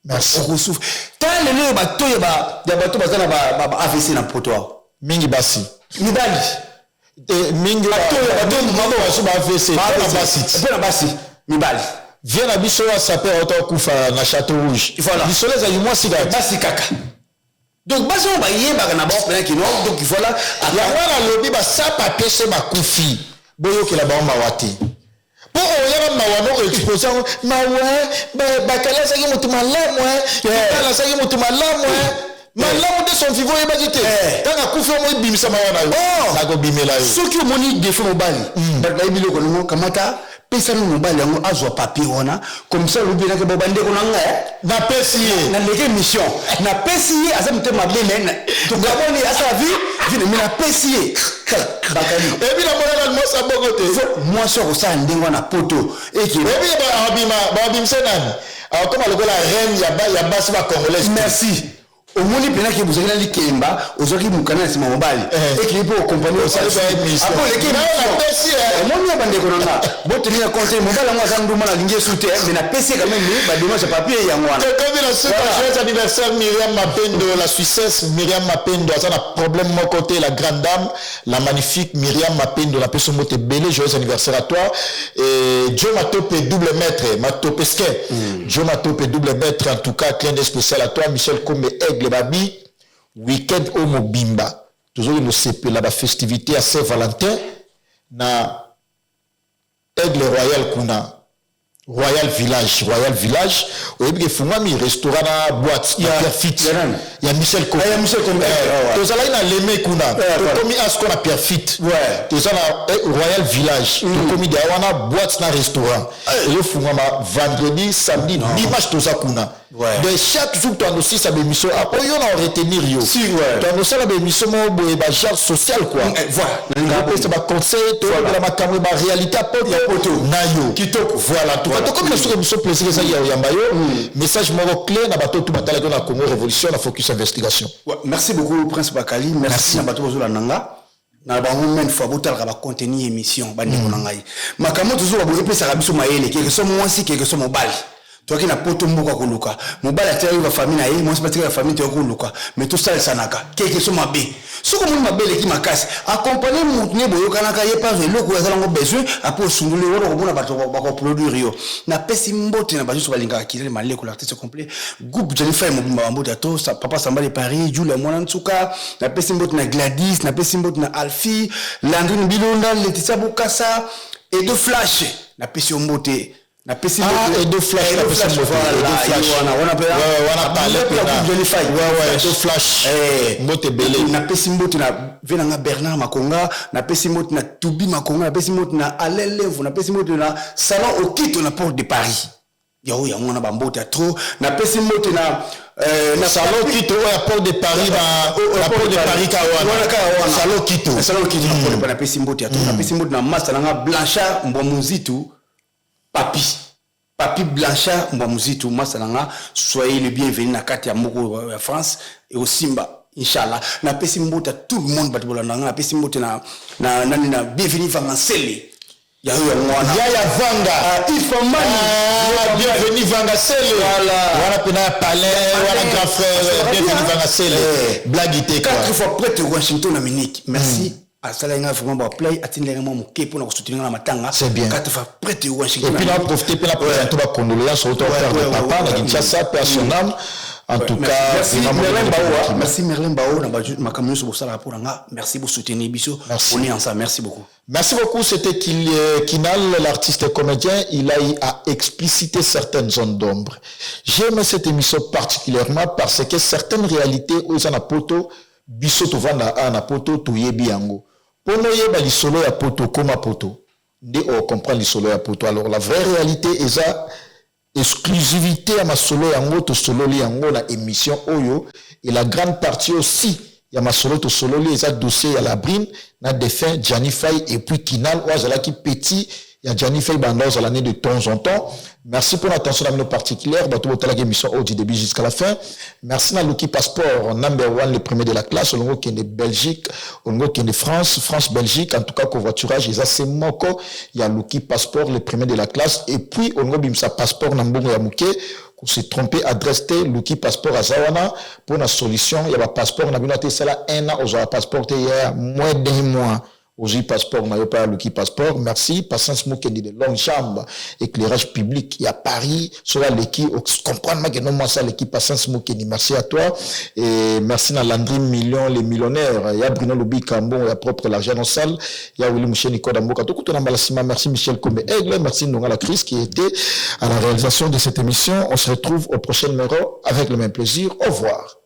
Merci. Okosouffre tala lelo oyo bato ya bato baza na ba AVC na poto awa. Mingi basi. Mibali. Mingi. Bato baso ba AVC mpona basi ti. Mpo na basi, mibali. Vie na biso oyo asaper auta okufa na Château Rouge. Voilà. Lisolo ezali mwasi kaka. Basi kaka. Donc basi oyo bayebaka na bango mpena kino, donc voilà. Yango wana alobi basapa so bakufi, boyokela bango mawa te, mpo oyaka mawa moko expose yango mawa. Bakali azalaki motu malamu, kala azalaki motu malamu, malamu de son vivant, oyebaki te. Ntango akufi, omo ebimisa mawa na yo, nakobimela yo. Soki omoni défaut mobali, bato bayebi biloko nango, kamata, pesa no mobali yango, azwa papier wana. Comme ça olobi nake bo bandeko na ngai. Napesi ye. Naleki mission, napesi ye, aza motema mabe, me tokaboni, asala vie vie, me napesi ye. Tala Bakali. Ebi namonaka mwasi abongo te. Mwasi akosala ndenge wana poto eke. Oyebi babimisa nani, akoma lokola reine ya basi bacongolaise. Merci. Omoni mpenaki bozalaki na likemba, ozwaki mokanda na nsima mobali, ekei mpo okompani. Osali ba émission. Napesi ye. Omoni ya bandeko na nga, botenir compte, mobali yango aza nduma, nalingi esu te, mais napesi ye quand même badémarche ya papier yango wana. Tokomi na suka. Voilà. Joyeux anniversaire Myriam Mapendo, la Suissesse Myriam Mapendo, aza na problème moko te, la grande dame, la magnifique Myriam Mapendo, napesi yo mbote ebele, joyeux anniversaire à toi. Et Joe Matope, double maître Matopeske, Joe Matope, double maître, en tout cas clin d'œil spécial à toi. Michel Kombe Aigle Babi, week-end oyo mobimba tozokende osepela bafestivité ya Saint Valentin na Aigle Royal kuna. Royal Village, Royal Village, oyebi ke efungwami restaurant na boîte na Pierre Fit ya Michel Kombe. Ya Michel Kombe. Tozalaki na Leme kuna, tokomi asko na Pierre Fit. Toza na Royal Village, tokomi deya wana boîte na restaurant. Ezofungwama vendredi, samedi, dimanche toza kuna. Donc chaque jour toandosisa baémission apo yo na retenir yo. Si, ouais. Toandosala baémission moko boye, bagenre social quoi. Voilà. Topesa baconseil, tolobela makambo, baréalité ya poto na yo. Kitoko. Voilà, en tout cas tokomi na soki émission, plaisir ezali ya oyamba yo. Message moko clé na bato tu batalaki yo na Congo Révolution, na Focus Investigation. Ouais, merci beaucoup Prince Bakali, merci na bato bazolanda nga na bango. Maine fois botalaka bacontenu émission, bandeko na ngai, makambo tozoba boye epesaka biso mayele. Keke so mwasi, keke so mobali, toyaki na poto mboka koluka. Mobali atiaki bafamille na ye, mwasi batikaki bafamille, toyaki koluka. Mais tosalisanaka. Keke so mabe, soki omoni mabe eleki makasi, accompagne motu ne boyokanaka ye par eloko oyo azalango besoin. Apres osundoli wana, komona bato bakoproduire yo. Napesi mbote na bato nyonso balingaka Kinal Maleko, l'artiste complet, groupe Jennifer mobimba, bambote ya to papa Samba de Paris, Julia mwana nsuka. Napesi mbote na Gladys, napesi mbote na Alfie Landrine Bilonda, Letitia Bukasa, Edo Flash, napesi yo mbote, napesi. Ah, Edo Flash, napesi mbote. Edo Flash. Wana wana mpe. Ouais, wana parle pena. Ouais, Edo Flash. Mbote ebele. Napesi mbote na ve nanga Bernard Makonga, napesi mbote na Tubi Makonga, napesi mbote na Alain Levo, napesi mbote na Salon Okito na Porte de Paris. Yango yango wana, bambote ya trop. Napesi mbote na Salon Kito oyo ya Porte de Paris, na Porte de Paris ka wana. Kaka wana. Salon Kito. Salon Okito na Porte de Paris, napesi mbote ya trop. Napesi mbote na masa nanga Blanchard Mbwa Muzitu, Papi, Papi Blanchard Mbwa Muzitu, masa nanga, soyez le bienvenu na kati ya moko ya France ekosimba inshallah. Napesi mbote ya tout le monde, bato bolanda nga. Napesi mbote na nani, na Bienvenu Vangansele, yayo yango wana. Yaya Vanga. Ifamani. Ah, Bienvenu Vanga Sele. Voilà. Wana pena ya palais, wana grand frère Bienvenu Vanga Sele. Blague te quoi. Quatre fois prêtre Washington na Munich, merci. Asalaki nga vraiment baplay, atindaki mwa moke mpona kosoutenir nga na matanga. C'est bien. Quatre fois prêtre Washington. Et puis na profiter mpe na présenter ba condoléances au père de papa na Kinshasa, paix à son âme. En tout cas, merci vraiment, Merlin mon Bao, merci Merlin Bao na makambo nyonso bosalaka mpona nga. Merci bosoutenir biso. Merci. On est ensemble, merci beaucoup. Merci beaucoup. C'était Kinal, l'artiste comédien. Il a eu à expliciter certaines zones d'ombre. J'aime cette émission particulièrement parce que certaines réalités oyo na poto, biso tovanda a na poto, toyebi yango. Pono yeba lisolo ya poto, koma poto. Nde o comprend lisolo ya poto. Alors la vraie réalité eza exclusivité ya masolo yango tosololi yango na émission oyo. Et la grande partie aussi ya masolo tosololi eza dossier ya Labrine na défunt Gianni Fay et puis Kinal oyo azalaki petit ya Gianni Fay, banda ozala né de temps en temps. Merci pour l'attention na bino particulière, bato botalaki émission oyo du début jusqu'à la fin. Merci na Luki Passeport number one, le premier de la classe. Olongo okende Belgique, olongo okende France, France Belgique, en tout cas covoiturage eza se moko ya Luki Passeport, le premier de la classe. Et puis olongo bimisa passeport na mbongo ya moke, se tromper adresse te, Luki Passeport aza wana pour na solution ya bapasseport na bino. Ate esala un an ozwa passeport te, ya moins d'un mois ozwi passeport na yo mpe ya Luki Passeport. Merci Patience Mokendi de Longue Jambe, éclairage public ya Paris. Soki aleki, comprendre make no mwasi aleki Patience Mokendi, merci à toi. Et merci na Landry Million, les millionnaires, ya Bruno Lobika, mbongo ya propre, l'argent en salle ya Willy Moucheni Koda Mboka. Tokutana mbala nsima. Merci Michel Kombe Aigle, merci Ndonga Chris qui était à la réalisation de cette émission. On se retrouve au prochain numéro avec le même plaisir. Au revoir.